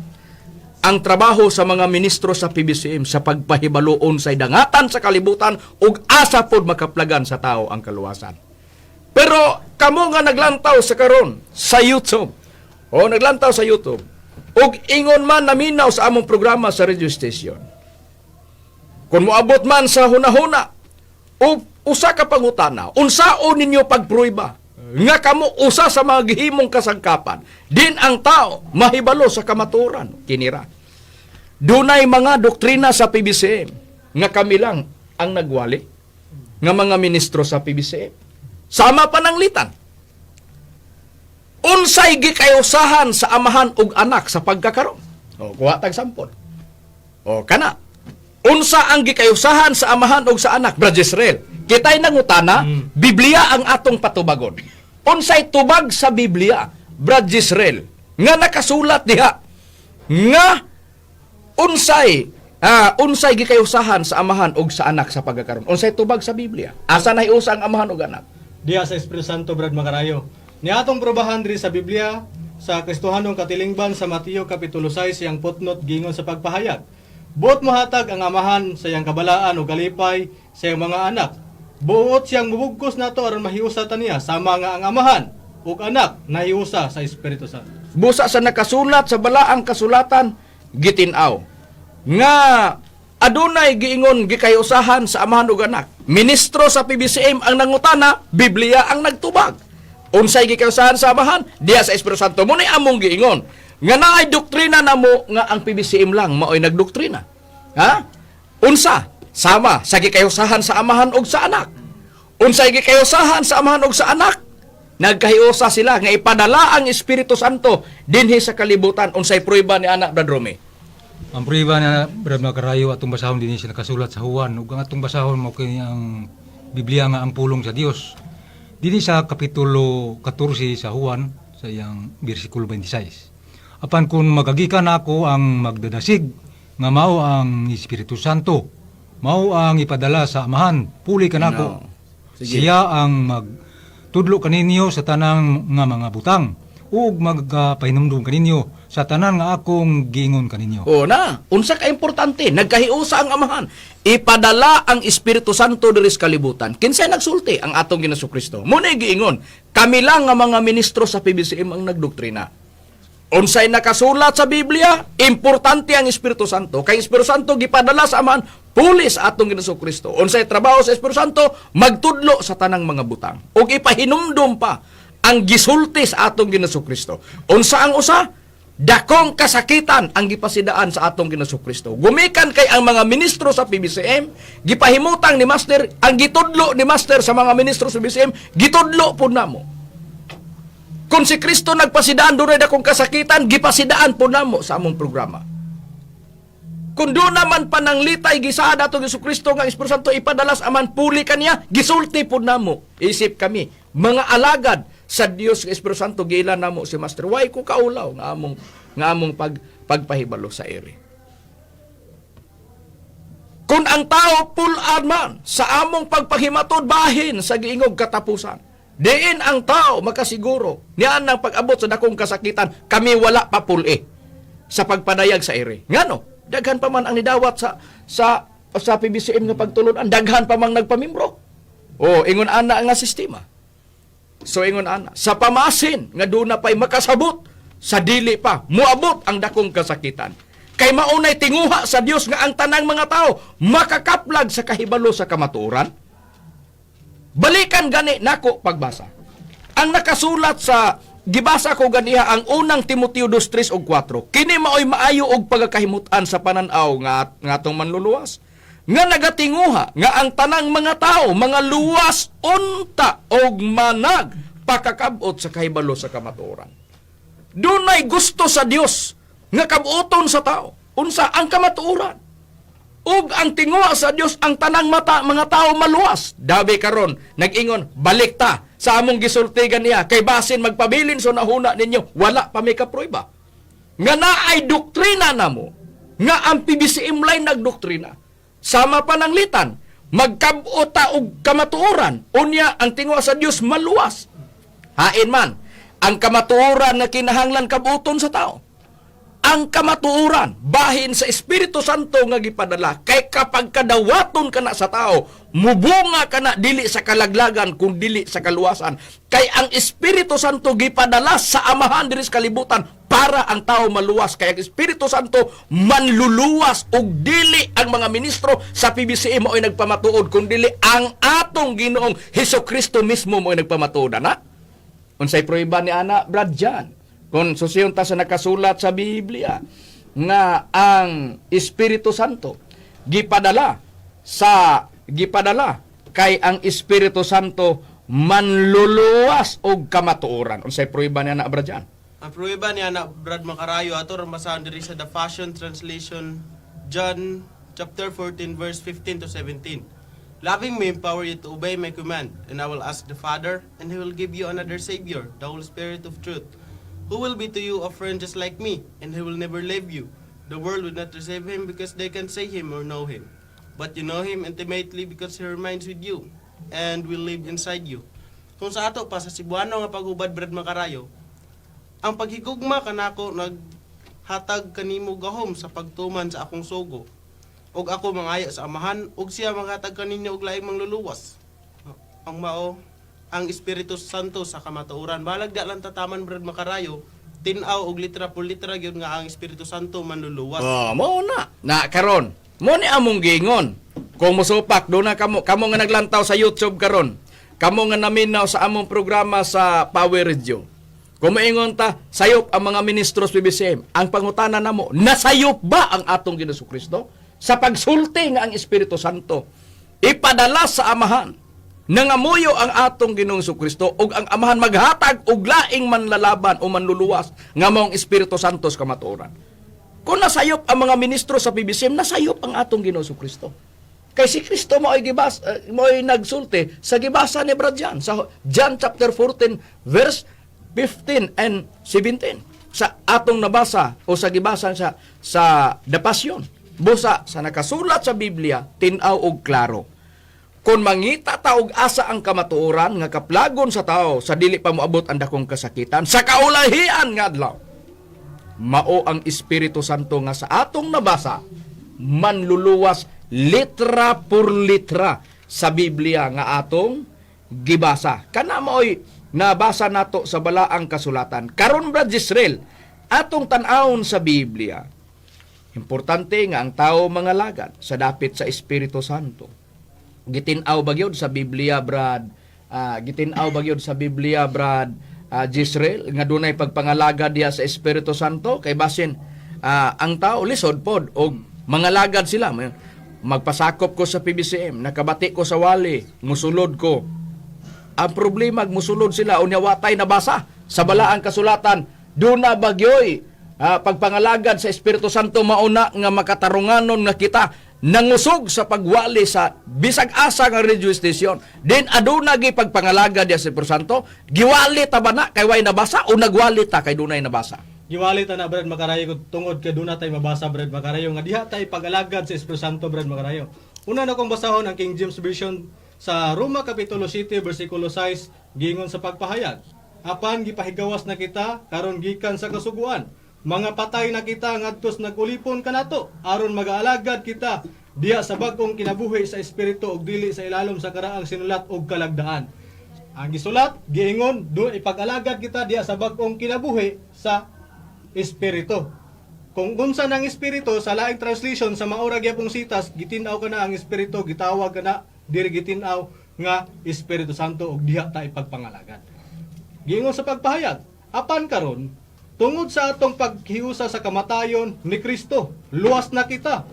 ang trabaho sa mga ministro sa PBCM sa pagpahibaluon sa dangatan sa kalibutan ug asa pod makaplagan sa tao ang kaluwasan. Pero kamo nga naglantaw sa karon sa YouTube, o naglantaw sa YouTube, ug ingon man naminaw sa among programa sa radio station. Kung moabot man sa hunahuna o usa ka pangutana, unsaon ninyo pagpruiba nga kamo usa sa mga gihimong kasangkapan din ang tao mahibalo sa kamatuoran? Kinira. Dunay mga doktrina sa PBCM nga kami lang ang nagwali nga mga ministro sa PBCM. Sama pananglitan. Unsay gikayusahan sa amahan ug anak sa pagkakaron? O kuha tag sampol. O kana. Unsa ang gikayusahan sa amahan ug sa anak, Brad Israel? Kita'y nangutana, Biblia ang atong patubagon. Unsay tubag sa Biblia, Brad Israel, nga nakasulat diha nga unsay gikayusahan sa amahan ug sa anak sa pagkakaron? Unsay tubag sa Biblia? Asa nahiusa ang amahan ug anak? Diya sa Espiritu Santo, Brad Makarayo. Ni atong probahan diri sa Biblia sa Kristohanong katilingban sa Mateo kapitulo 6 iyang footnote gingon sa pagpahayag. Buot mohatag ang amahan sa iyang kabalaan o kalipay sa iyang mga anak. Buot siyang mubugkos nato aron mahiusa ta niya sama nga ang amahan ug anak nahiusa sa Espiritu Santo. Busa sa nakasulat sa balaang kasulatan, gitinaw nga adunay giingon gikayusahan sa amahan ug anak. Ministro sa PBCM ang nangutana, Biblia ang nagtubag. Unsay gikayusahan sa amahan? Diya sa Espiritu Santo. Mo ni among giingon nga naay doktrina namo nga ang PBCM lang maoy nagdoktrina. Ha? Unsa? Sama sa gikayusahan sa amahan ug sa anak. Unsay gikayusahan sa amahan ug sa anak? Nagkahiusa sila nga ipadala ang Espiritu Santo dinhi sa kalibutan. Unsay prueba ni anak, Brad Rome? Ang prueba na, Brad Makarayo, atong basahon din siya nakasulat sa Juan ug ang atong basahon mao kini ang Biblia nga ang pulong sa Dios. Dinhi sa kapitulo 14 sa Juan sa iyang bersikulo 26. Apan kung magagikan ako ang magdadasig nga mao ang Espiritu Santo, mao ang ipadala sa Amahan, puli kanako. No. Sige. Siya ang magtudlo kaninyo sa tanang nga mga butang ug magpahinumdum kaninyo sa tanan nga akong giingon kaninyo. O na, unsa ka importante, nagkahiusa ang amahan. Ipadala ang Espiritu Santo diri sa kalibutan. Kinsay nagsulti? Ang atong Ginoong Kristo. Muna giingon, kami lang nga mga ministro sa PBCM ang nagdoktrina. Unsay nakasulat sa Biblia, importante ang Espiritu Santo. Kay Espiritu Santo gipadala sa amahan puli sa atong Ginoong Kristo. Unsay trabaho sa Espiritu Santo? Magtudlo sa tanang mga butang. Ug ipahinumdum pa ang gisulti sa atong Ginoong Kristo. Unsa ang usa? Dakong kasakitan ang gipasidaan sa atong Ginoong Kristo. Gumikan kay ang mga ministro sa PBCM, gipahimutang ni Master, ang gitudlo ni Master sa mga ministro sa PBCM, gitudlo pud namo. Kung si Kristo nagpasidaan dunay dakong kasakitan, gipasidaan pud namo sa among programa. Kung doon naman pananglitay gisaad ato Hesus Kristo nga ang Espiritu Santo ipadalas aman puli kaniya, gisulti pud namo. Isip kami, mga alagad sa Dios nga Espiritu Santo, giila namo si Master. Way ko kaulaw nga among pagpahibalo sa ere. Kung ang tao pulaan man sa among pagpahimatod bahin sa giingog katapusan, diin ang tao makasiguro niyan ang pag-abot sa dakong kasakitan, kami wala pa puli sa pagpadayag sa ere. Ngano? Daghan pa man ang nidawat sa PBCM nga pagtulunan, daghan pa mang nagpamimbro. O ingon ana nga sistema. So ingon ana, sa pamasin nga duna pa'y makasabot sa dili pa muabot ang dakong kasakitan. Kay maunay tinguha sa Dios nga ang tanang mga tao makakaplag sa kahibalo sa kamatuoran. Balikan gani nako pagbasa. Ang nakasulat sa gibasa ko ganiha ang unang Timoteo 2:3 ug 4. Kini maoy maayo og pagakahimutan sa pananaw nga atong manluluwas. Nga nagatinguha nga ang tanang mga tao mga luwas unta og manag pakakabot sa kahibalo sa kamatuoran. Dunay gusto sa Dios nga kabuoton sa tao. Unsa ang kamatuoran? Ug ang tinguha sa Dios ang tanang mata mga tao maluwas. Dabi karon nag-ingon, balik ta sa among gisultigan niya kay basin magpabilin sa nahuna ninyo, wala pa may kaprueba. Nga naay doktrina namo nga ang PBCM line nagdoktrina. Sama pa ng litan, magkab-ot ta og kamatuoran, unya ang tinguha sa Dios maluwas. Hain man ang kamatuoran nga kinahanglan kabuton sa tao, ang kamatuoran bahin sa Espiritu Santo nga gipadala, kay kapag kadawaton kana sa tao, mubunga kana dili sa kalaglagan kung dili sa kaluwasan, kay ang Espiritu Santo gipadala sa Amahan diri sa kalibutan para ang tao maluwas, kay ang Espiritu Santo manluluwas ug dili ang mga ministro sa PBCM mo'y nagpamatuod kun dili ang atong Ginoong Hesus Kristo mismo mo'y nagpamatuod ana. Unsay prueba ni ana, Brad John? Kung susiyon ta sa nakasulat sa Biblia nga ang Espiritu Santo gipadala kay ang Espiritu Santo manluluwas og kamatuoran. Unsay prueba ni ana, Brad John? Ang pruweba niya na, Brad Makarayo, ato rang basahan diri sa The Passion Translation, John chapter 14 verse 15 to 17. "Loving me empower you to obey my command, and I will ask the Father, and he will give you another Savior, the Holy Spirit of truth, who will be to you a friend just like me, and he will never leave you. The world will not receive him because they can see him or know him. But you know him intimately because he remains with you and will live inside you." Kung sa ato pa sa Cebuano nga paghubad, Brad Makarayo, ang paghigugma kanako naghatag kanimo gahom sa pagtuman sa akong sugo. Ug ako mangayo sa Amahan ug siya maghatag kaninyo og laing mangluluwas. Ang mao ang Espiritu Santo sa kamatuoran. Balag di lang tataman, Brad Makarayo, tin-aw og litra por litra gyud nga ang Espiritu Santo manluluwas. Oh, mo na. Na karon, mo ni among giingon. Kung musupak do na kamo, kamo nga naglantaw sa YouTube karon. Kamo nga naminaw sa among programa sa Power Radio. Kung moingon ta, sayop ang mga ministros PBCM. Ang pangutana namo, nasayop ba ang atong Ginoong Kristo sa pagsulti nga ang Espiritu Santo ipadala sa Amahan? Nangamuyo ang atong Ginoong Kristo ug ang Amahan maghatag og laing manlalaban o manluluwas nga maong Espiritu Santo sa kamatuoran. Kung nasayop ang mga ministro sa PBCM, nasayop ang atong Ginoong Kristo. Kay si Kristo mo'y nagsulti sa gibasa ni Brad John sa John chapter 14 verse 15 and 17 sa atong nabasa o sa gibasa sa The Passion. Busa sa nakasulat sa Biblia, tin-aw og klaro. Kung mangita ta og asa ang kamatuoran nga kaplagon sa tao sa dili pa moabot ang dakong kasakitan sa kaulahian nga adlaw, mao ang Espiritu Santo nga sa atong nabasa manluluwas litra por litra sa Biblia nga atong gibasa. Kana maoy nabasa nato sa balaang kasulatan. Karon, Brad Israel, atong tan-awon sa Biblia. Importante nga ang tao mangalagad sa dapit sa Espiritu Santo. Gitin-aw ba gyud sa Biblia, Brad? Gitin-aw ba gyud sa Biblia, Brad? Jisrael, nga dunay pagpangalagad diha sa Espiritu Santo kay basin ang tao lisod pod og mangalagad sila. Magpasakop ko sa PBCM, nakabati ko sa wali, musulod ko. Ang problema, musulod sila, unya watay nabasa sa balaang kasulatan, duna bagyoy pagpangalagad sa Espiritu Santo mauna nga makatarunganon nga kita nangusog sa pagwali sa bisag asa nga radio station. Din aduna gi pagpangalagad sa Espiritu Santo, giwali ta ba na kay way nabasa o nagwali ta kay dunay nabasa? Giwali ta na, Brad Makarayo, kung tungod kay duna tay mabasa, Brad Makarayo, nga diha tay pagalagad sa Espiritu Santo, Brad Makarayo. Una na kong basahon ang King James Version sa Roma Kapitulo 7 versikulo 6, giingon sa pagpahayag. Apan gipahigawas na kita karon gikan sa kasuguan. Mga patay na kita ngadtos nagulipon kanato aron magaalagad kita diha sa bag-ong kinabuhi sa espiritu ug dili sa ilalom sa karaang sinulat og kalagdaan. Ang gisulat, giingon, do ipag-alagad kita diha sa bag-ong kinabuhi sa espiritu. Kung unsa nang espiritu sa laing translation sa maura gyapong sitas, gitin-aw ka na ang espiritu, gitawag ka na diri gitin-aw nga Espiritu Santo ug diha ta ipagpangalagad. Giingon sa pagpahayag, apan karon tungod sa atong paghiusa sa kamatayon ni Kristo, luwas na kita.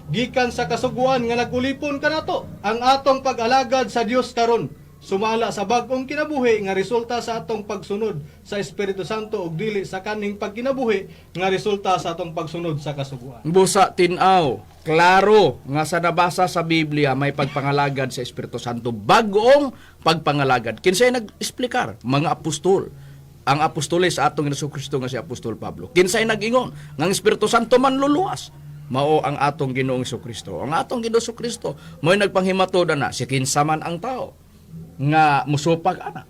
Gikan sa kasuguan nga nagulipon kanato, ang atong pag-alagad sa Dios karon sumala sa bag-ong kinabuhi nga resulta sa atong pagsunod sa Espiritu Santo ug dili sa kaning pagkinabuhi nga resulta sa atong pagsunod sa kasuguan. Busa tinaw, klaro nga sa nabasa sa Biblia may pagpangalagad sa Espiritu Santo, bag-ong pagpangalagad. Kinsay nag-explicar? Mga apostol. Ang apostoles sa atong Hesus Kristo nga si Apostol Pablo. Kinsay nag-ingon nga ang Espiritu Santo manluluwas? Mao ang atong Ginoong Kristo. Ang atong Ginoong Kristo mo'y nagpanghimatod na si kinsa man ang tao nga musupag ana.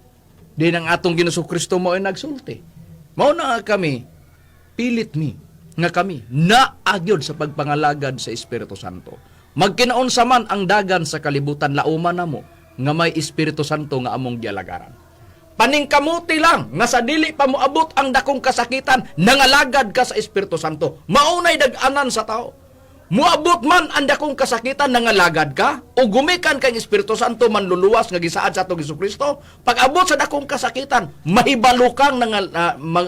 Din ang atong Ginoong Kristo mo'y nagsulti. Mao na nga kami pilit mi nga kami naagyod sa pagpangalagad sa Espiritu Santo. Magkinaunsa man ang dagan sa kalibutan, lauman namo nga may Espiritu Santo nga among gialagaran. Paningkamuti lang nga sa dili pa moabot ang dakong kasakitan, nangalagad ka sa Espiritu Santo. Maunay dag-anan sa tao. Moabot man ang dakong kasakitan, nangalagad ka o gumikan kang Espiritu Santo manluluwas nga gisaad sa atong Kristo. Pag abot sa dakong kasakitan, mahibalo kang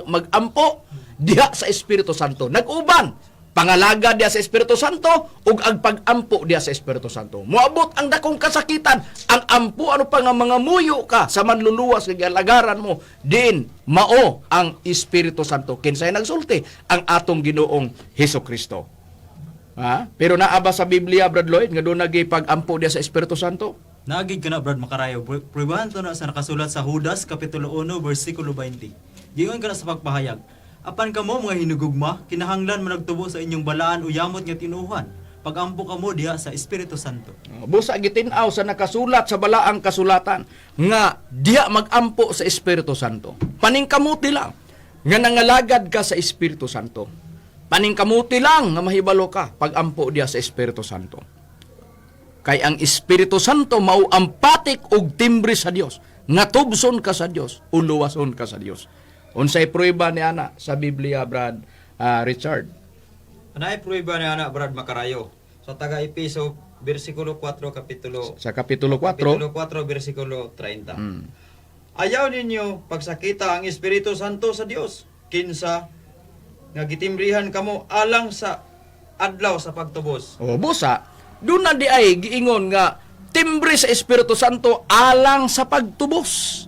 magampo diha sa Espiritu Santo. Nag-uban pangalagad diha sa Espiritu Santo ug ang pag-ampo diha sa Espiritu Santo. Moabot ang dakong kasakitan, ang ampo ano pa nga mga muyo ka sa manluluwas nga gialagaran mo din mao ang Espiritu Santo. Kinsay nagsulti? Ang atong Ginoong Hesus Kristo. Ha? Pero naa ba sa Biblia, Brad Lloyd, nga doon pag-ampo diha sa Espiritu Santo? Naagid ka na, Brad Makarayo. Pruebahan to na sa nakasulat sa Judas, Kapitulo 1, versikulo 20. Giingon ka na sa pagpahayag, apan kamo mga hinugugma, kinahanglan managtubo sa inyong balaan o yamot nga tinuhan. Pagampo kamo diha sa Espiritu Santo. Busa gitin-aw sa nakasulat sa balaang kasulatan nga diha magampo sa Espiritu Santo. Paningkamuti lang nga nangalagad ka sa Espiritu Santo. Paningkamuti lang nga mahibalo ka pagampo diha sa Espiritu Santo. Kay ang Espiritu Santo mao ang patik og timbre sa Dios, nga tubson ka sa Dios, uluwason ka sa Dios. Unsay prueba ni ana sa Biblia, Brad Richard? Anay prueba ni ana, Brad Makarayo, sa taga Epeso versikulo 4 kapitulo Sa kapitulo 4, kapitulo 4 versikulo 30. Ayaw ninyo pagsakita ang Espiritu Santo sa Dios, kinsa nga gitimbrihan kamo alang sa adlaw sa pagtubos. O busa, doon na di ay giingon nga timbre sa Espiritu Santo alang sa pagtubos.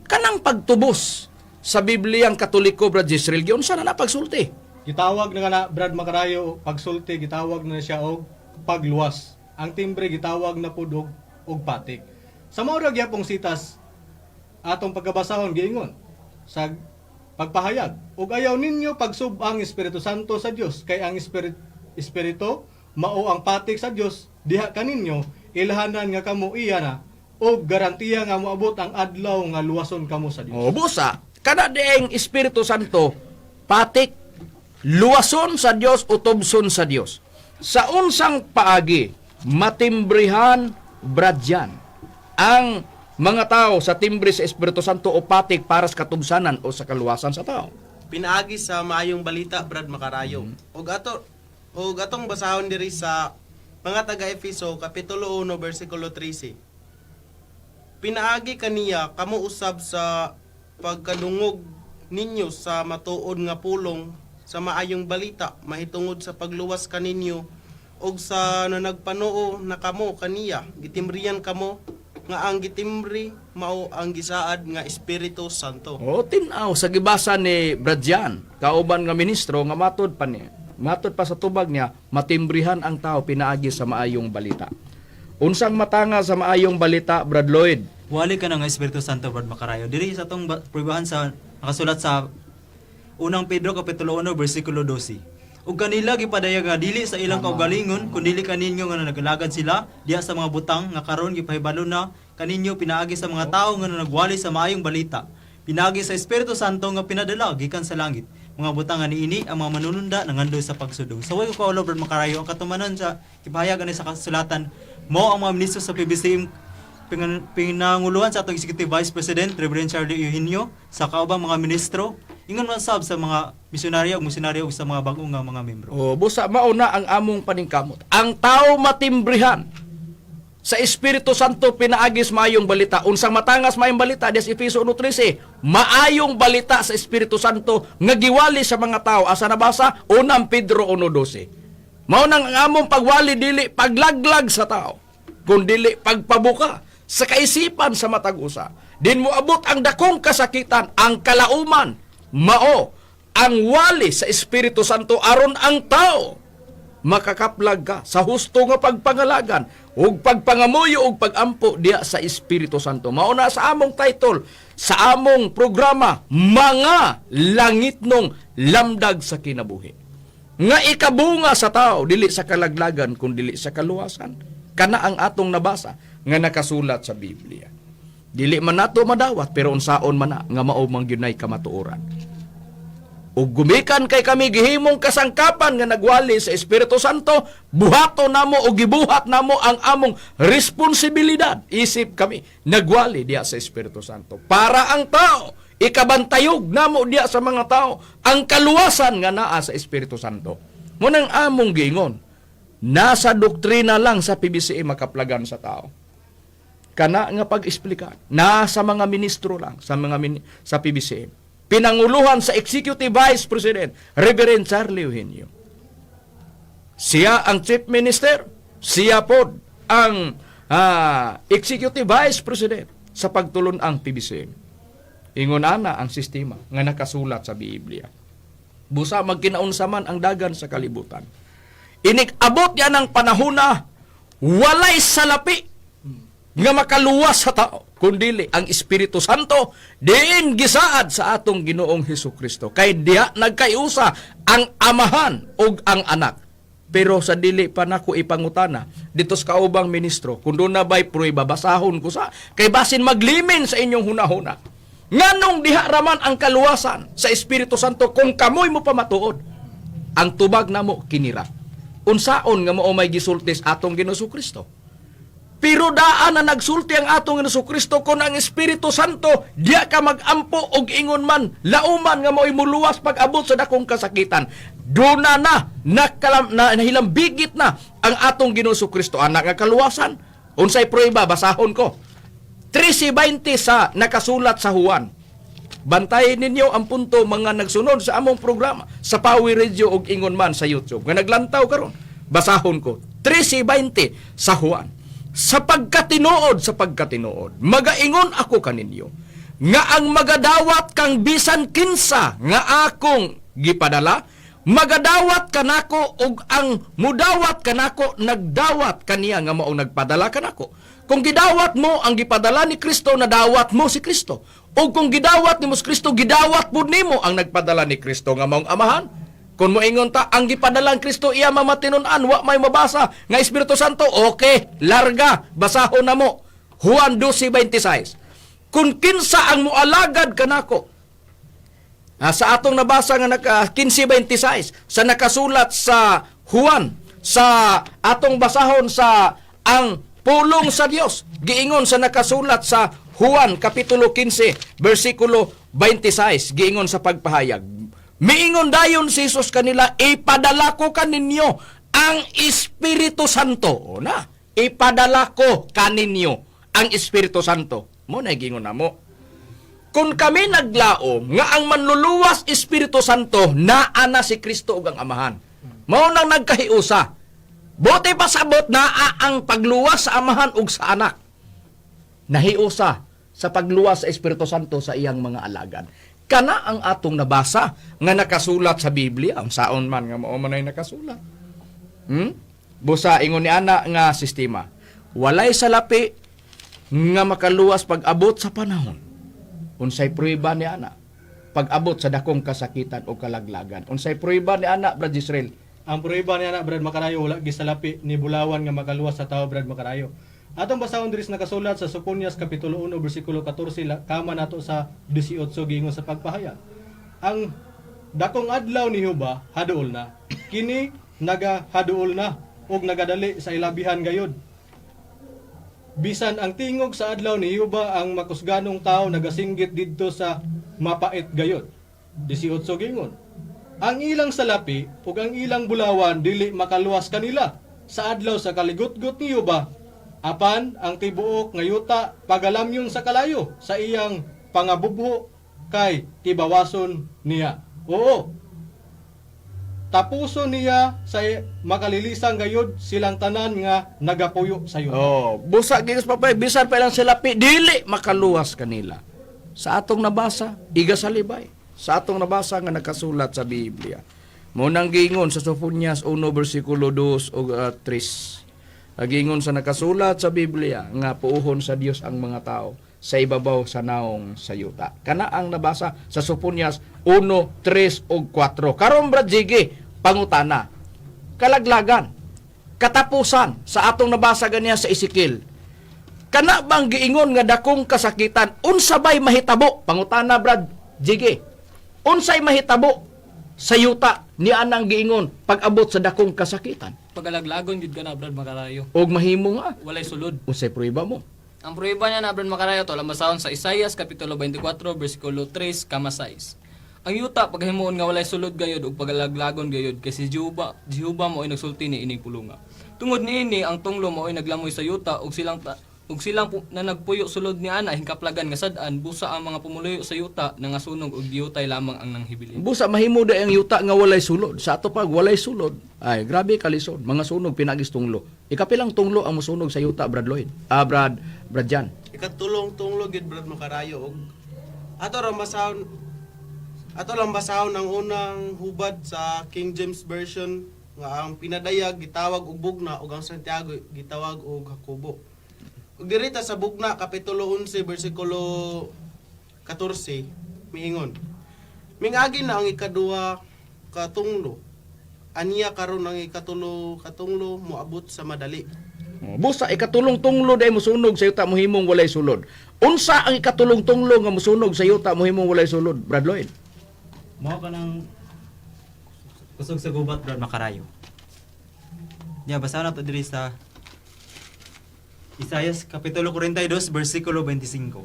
Kanang pagtubos sa Biblia ang Katoliko, Brad Jisrael, giyon sana na pagsulti? Gitawag na nga na, Brad Makarayo, pagsulti gitawag na siya og pagluwas. Ang timbre gitawag na pud og patik. Sa mao ra gyapong sitas atong pagkabasahon giingon sa pagpahayag, ug ayaw ninyo pagsub ang Espiritu Santo sa Dios kay ang Espiritu mao ang patik sa Dios diha kaninyo ilhanan nga kamo iya na og garantiya nga moabot ang adlaw nga luwason kamo sa Dios. O busa, kada dieng Espiritu Santo patik luwason sa Dios o tubson sa Dios. Sa unsang paagi matimbrihan, Brad Jan, ang mga tao sa timbre sa Espiritu Santo o patik para sa katubsanan o sa kaluwasan sa tao? Pinaagi sa maayong balita, Brad Makarayo. Ug atong basahon diri sa mga taga-Efeso kapitulo 1 bersikulo 13. Pinaagi kaniya kamo usab sa pagkadungog ninyo sa matuod nga pulong sa maayong balita mahitungod sa pagluwas kaninyo og sa nanagpanuo na kamo kaniya, gitimbrihan kamo nga ang gitimbre mao ang gisaad nga Espiritu Santo. O tin-aw sa gibasa ni Brad Jan, kauban nga ministro nga matod pa niya. Matod pa sa tubag niya, matimbrihan ang tao pinaagi sa maayong balita. Unsang matanga sa maayong balita, Brad Lloyd? Wali ka na nga Espiritu Santo, Brad Makarayo. Diri sa atong pruebahan sa nakasulat sa Unang Pedro kapitulo 1 bersikulo 12. Ug kanila gipadayag nga dili sa ilang kaugalingon kun dili kaninyo nga nagalagad sila diha sa mga butang nga karon gipahibalo na kaninyo pinaagi sa mga tawo nga nagwali sa maayong balita, pinaagi sa Espiritu Santo nga pinadala gikan sa langit, mga butang nga niini ang mga manununda nangandoy sa pagsudong. So way ko kaulo, Brad Makarayo, ang katumanan sa gipahayag ani sa kasulatan mo ang mga ministro sa PBCM pinanguluhan sa atong Executive Vice President Reverend Charlie Eugenio sa kaubang mga ministro, ingon man sab sa mga misyonaryo ug misyonaryo ug sa mga bag-o nga mga membro. O, busa mauna ang among paningkamot. Ang tao matimbrihan sa Espiritu Santo pinaagis maayong balita. Unsang matangas maayong balita des Efeso 1:13. Maayong balita sa Espiritu Santo nga giwali sa mga tao. Asa nabasa? Unang Pedro 1:12. Mao nang ang among pagwali dili paglaglag sa tao, kun dili pagpabuka sa kaisipan sa matag usa. Din mo abot ang dakong kasakitan, ang kalauman, mao ang wali sa Espiritu Santo aron ang tao makakaplag ka sa husto nga pagpangalagan ug pagpangamuyo ug pagampo diya sa Espiritu Santo. Mao na sa among title sa among programa, Mga Langitnong Lamdag sa Kinabuhi. Nga ikabunga sa tao dili sa kalaglagan kun dili sa kaluwasan. Kana ang atong nabasa nga nakasulat sa Biblia. Dili man nato madawat, pero unsaon man na nga mao man gyud nay kamatuoran. Ug gumikan kay kami gihimong kasangkapan nga nagwali sa Espiritu Santo, buhato namo o gibuhat namo ang among responsibilidad. Isip kami nagwali diya sa Espiritu Santo. Para ang tao, ikabantayog namo diya sa mga tao ang kaluwasan nga naa sa Espiritu Santo. Munang among giingon, nasa doktrina lang sa PBCA makaplagan sa tao. Kana nga pag-explica nasa mga ministro lang sa mga sa PBCM. Pinanguluhan sa Executive Vice President Reverend Charlie Eugenio. Siya ang Chief Minister, siya pod ang Executive Vice President sa pagtulon ang PBCM. Ingon ana ang sistema nga nakasulat sa Biblia. Busa magkinaunsa man ang dagan sa kalibutan. Inig abot yan ang panahona, walay salapi nga makaluwas sa tao kundili ang Espiritu Santo diin gisaad sa atong Ginoong Hesus Kristo, kay diha nagkaiusa ang Amahan ug ang Anak. Pero sa dili pa nako ipangutana dito sa kaubang ministro kung doon na ba'y prueba, basahon ko sa kay basin maglimin sa inyong hunahuna nganong diha raman ang kaluwasan sa Espiritu Santo kung kamoy mo pamatuod. Ang tubag namo kinira unsaon nga mao may gisultis atong Ginoong Kristo. Pero daan na nagsulti ang atong Hesus Kristo kung ang Espiritu Santo diya ka magampo og ingon man lauman nga mao'y muluwas pag-abot sa dakong kasakitan. Duna na nakalam, na nahilambigit na ang atong Ginoong Kristo anak nga kaluwasan. Unsay prueba, basahon ko. 13:20 sa nakasulat sa Juan. Bantayin ninyo ang punto, mga nagsunod sa among programa sa Power Radio og ingon man sa YouTube nga naglantaw karon. Basahon ko. 13:20 sa Juan. Sa pagkatinuod, magaingon ako kaninyo, nga ang magadawat kang bisan kinsa nga akong gipadala, magadawat kanako, ug ang mudawat kanako, nagdawat kaniya nga maong nagpadala kanako. Kung gidawat mo ang gipadala ni Kristo, nadawat mo si Kristo. Ug kung gidawat nimo si Kristo, gidawat pud nimo ang nagpadala ni Kristo nga maong Amahan. Kung moingon ta, ang gipadala ang Kristo iya mamatinon-an, wa may mabasa nga Espiritu Santo, okay, larga, basahon na mo. Juan 12:26. Kung kinsa ang mualagad kanako, sa atong nabasa nga naka 15:26 sa nakasulat sa Juan, sa atong basahon sa ang pulong sa Dios, giingon sa nakasulat sa Juan kapitulo 15 bersikulo 26, giingon sa pagpahayag. Miingon dayon si Jesus kanila, ipadala ko kaninyo ang Espiritu Santo. O na, ipadala ko kaninyo ang Espiritu Santo. Mo na giingon na mo. Kung kami naglaom nga ang manluluwas Espiritu Santo naa na si Kristo ug ang Amahan. Mao nang nagkahiusa. Bote pasabot naa ang pagluwas sa Amahan ug sa Anak. Nahiusa sa pagluwas sa Espiritu Santo sa iyang mga alagad. Kana ang atong nabasa nga nakasulat sa Biblia. Ang saon man nga mao man ay nakasulat. Busa ingon ni ana nga sistema. Walay salapi nga makaluwas pag-abot sa panahon. Unsay prueba ni ana pag-abot sa dakong kasakitan o kalaglagan? Unsay prueba ni ana, Brad Israel? Ang prueba niya na, Brad Makarayo, wala gisalapi ni Bulawan nga makaluwas sa tao, Brad Makarayo. Atong basahon diri sa nakasulat sa Soponias kapitulo 1 bersikulo 14 kama nato sa 18 giingon sa pagpahayag. Ang dakong adlaw ni Huba haduol na. Kini naga haduol na ug nagadali sa ilabihan gayud. Bisan ang tingog sa adlaw ni Yuba ang makusganong tao nagasinggit didto sa mapait gayod. 18 gingon. Ang ilang salapi ug ang ilang bulawan dili makaluwas kanila sa adlaw sa kaligutgot ni Yuba. Apan ang tibuok nga yuta pagalamyon sa kalayo sa iyang pangabubho kay tibawason niya. Oo, tapuson niya sa makalilisang gayod silang tanan nga nagapuyo sa yuta. Oh, busa gigas papay bisan pa ilang salapi dili makaluwas kanila. Sa atong nabasa, iga sa libay. Sa atong nabasa nga nakasulat sa Biblia. Mo nang giingon sa Sofonias 1 bersikulo 2 ug 3. Giingon sa nakasulat sa Biblia nga puuhon sa Dios ang mga tao sa ibabaw sa naong sa yuta. Kana ang nabasa sa Sofonias 1, 3 ug 4. Karon Brad Jiggy, pangutana. Kalaglagan, katapusan sa atong nabasa ganiya sa Ezekiel. Kana bang giingon nga dakong kasakitan unsa bay mahitabo? Pangutana Brad Jiggy. Unsay mahitabo sa yuta ni anang giingon pag-abot sa dakong kasakitan? Pagalaglagon gyud kana, Brad Makarayo. Og mahimo nga Walay sulod. unsay prueba mo? Ang prueba niya na Brad Makarayo to basahon sa Isaias kapitulo 24 bersikulo 3 kama 6. Ang yuta paghimuon nga walay sulod gayud ug pagalaglagon gayud kay si Jehova, Jehova mao'y nagsulti ni ining pulunga. Tungod niini ang tunglo mao'y naglamoy sa yuta ug silang na nagpuyo sulod ni ana hingkaplagan nga sad-an busa ang mga pumuluyo sa yuta nangasunog ug giyutay lamang ang nanghibilin. Busa mahimo da ang yuta nga walay sulod. Sa ato pag walay sulod, ay grabe kalisod. Mga sunog pinagis tunglo. Ikapilang tunglo ang musunog sa yuta, Brad Lloyd. Ah, Brad Brad Jan. Ikatulong tunglo gid Brad Makarayo og ato ra basahon ato lang basahon ang unang hubad sa King James Version nga ang pinadayag gitawag og bugna ug ang Santiago gitawag og Jacobo. Ug diri ta sa bugna kapitulo 11 bersikulo 14 miingon. Mingagi na ang ikaduha katunglo. Aniya karon ang ikatulo katunglo moabot sa madali. Oh, busa ikatulong tunglo day musunog sa yuta mohimong walay sulod. Unsa ang ikatulong tunglo nga musunog sa yuta mohimong walay sulod, Brad Lloyd? Mao ka ng kusog sa gubat, Brad Makarayo. Niya, basa na to diri sa Isayas Kapitulo 42, versikulo 25.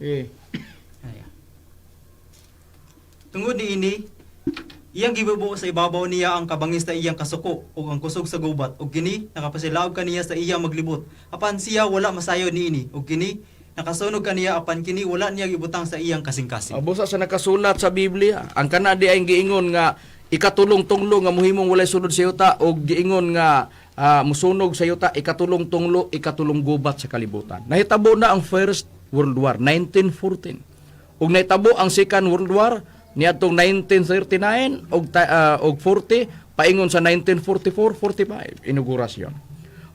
Eh, Ay. Tungod niini, iyang gibubo sa ibabaw niya ang kabangis na iyang kasuko ug ang kusog sa gubat ug kini nakapasilaob kaniya sa iya maglibot apan siya wala masayo niini ug kini nakasunog kaniya apan kini wala niya gibutang sa iyang kasing-kasing. Busa sa nakasulat sa Biblia, ang kana di ay giingon nga ikatulong tunglo nga mohimong walay sulod sa yuta og giingon nga musunog sa yuta ikatulong tunglo ikatulong gubat sa kalibutan. Nahitabo na ang First World War 1914. Ug nahitabo ang Second World War niadtong 1939 og og 40 paingon sa 1944-45 inaugurasyon.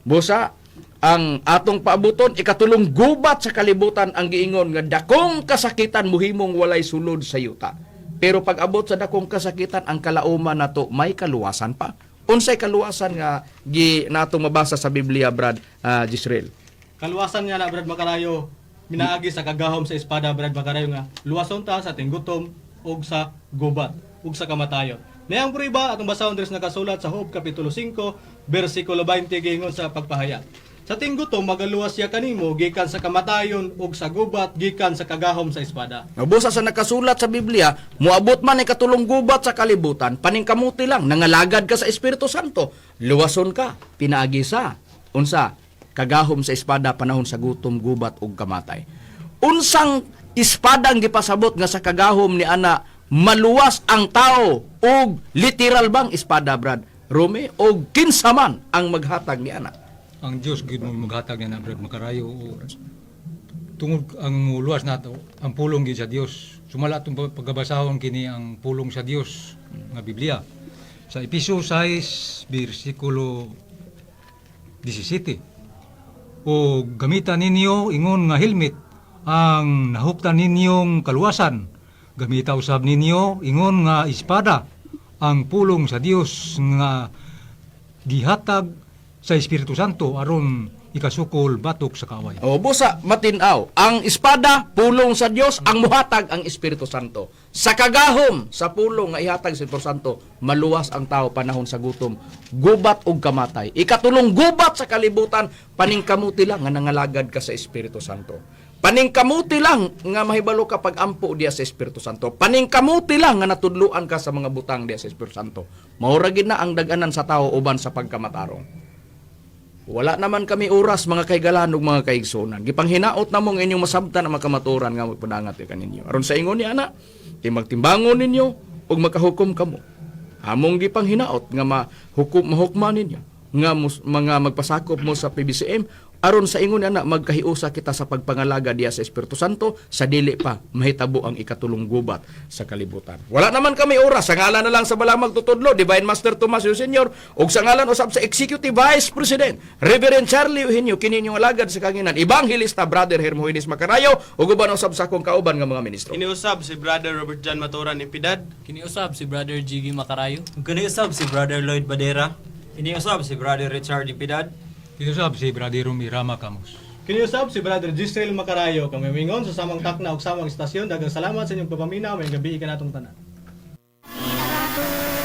Busa ang atong paabuton ikatulong gubat sa kalibutan ang giingon nga dakong kasakitan muhimong walay sulod sa yuta. Pero pag abot sa dakong kasakitan ang kalauman nato may kaluwasan pa. Unsay kaluwasan nga gi natong mabasa sa Biblia Brad Jisrael? Kaluwasan niya na Brad Makarayo minaagi sa kagahom sa espada Brad Makarayo nga luwason ta sa ating gutom ug sa gubat ug sa kamatayon. Nayang prueba atong basahon diri sa nakasulat sa Job kapitulo 5 bersikulo 20 giingon sa pagpahayag. Sa tinggutom magaluwas siya kanimo gikan sa kamatayon ug sa gubat gikan sa kagahom sa espada. Busa sa nakasulat sa Biblia, muabot man ikatulong gubat sa kalibutan, paningkamuti lang, nangalagad ka sa Espiritu Santo, luwason ka, pinaagi sa, unsa, kagahom sa espada panahon sa gutom, gubat ug kamatay. Unsang espadang gipasabot nga sa kagahom ni ana maluwas ang tao og literal bang espada, Brad Rome, og kinsa man ang maghatag ni ana? Ang Dios gid mo maghatag niya na, Brad Makarayo, o tungod ang luwas nato ang pulong gid sa Dios. Sumala atong pagkabasahon kini ang pulong sa Dios nga Biblia sa Episo 6 bersikulo 17: "O gamita ninyo ingon nga helmet ang nahuptan ninyong kaluwasan. Gamita usab ninyo ingon nga espada ang pulong sa Dios nga gihatag sa Espiritu Santo aron ikasukol batok sa kaaway." O busa matinaw, ang espada pulong sa Dios, ang muhatag ang Espiritu Santo. Sa kagahom sa pulong nga ihatag sa Espiritu Santo, maluwas ang tao panahon sa gutom, gubat ug kamatay. Ikatulong gubat sa kalibutan, paningkamuti lang nga nangalagad ka sa Espiritu Santo. Paningkamuti lang nga mahibalo ka pag-ampo diya sa Espiritu Santo. Paningkamuti lang nga natudluan ka sa mga butang diya sa Espiritu Santo. Mao ra gid na ang daganan sa tao uban sa pagkamatarong. Wala naman kami oras, mga kaigalan ug mga kaigsunan. Gipanghinaot namong inyong masabtan ang makamaturan nga magpadangat kaninyo. Aron sa ingon ni ana, timbang-timbangon ninyo ug makahukom kamo. Among gipanghinaot nga mahukom mahukman ninyo nga mga magpasakop mo sa PBCM aron sa ingon ni ana magkahiusa kita sa pagpangalaga diya sa Espiritu Santo sa dili pa mahitabo ang ikatulong gubat sa kalibutan. Wala naman kami oras. Sa ngalan na lang sa balang magtutudlo, Divine Master Tomas Yu Senior, ug sa ngalan usab sa Executive Vice President Reverend Charlie Eugenio, kini inyong alagad sa kahanginan, Evangelista Brother Hermogenes Macarayo, ug uban usab sa akong kauban nga mga ministro. Iniusab si Brother Robert John Maturan Impidad. Kiniusab si Brother Jiggy Makarayo. Ug kaniusab si Brother Lloyd Badera. Iniusab si Brother Richard Impidad. Kinusab si Brother Rami Camus. Kiniusab si Brother Gisrael Macarayo, kami mingon sa samang takna ug samang istasyon. Daghang salamat sa inyong pagpaminaw. Maayong gabii kanatong tanan. Ina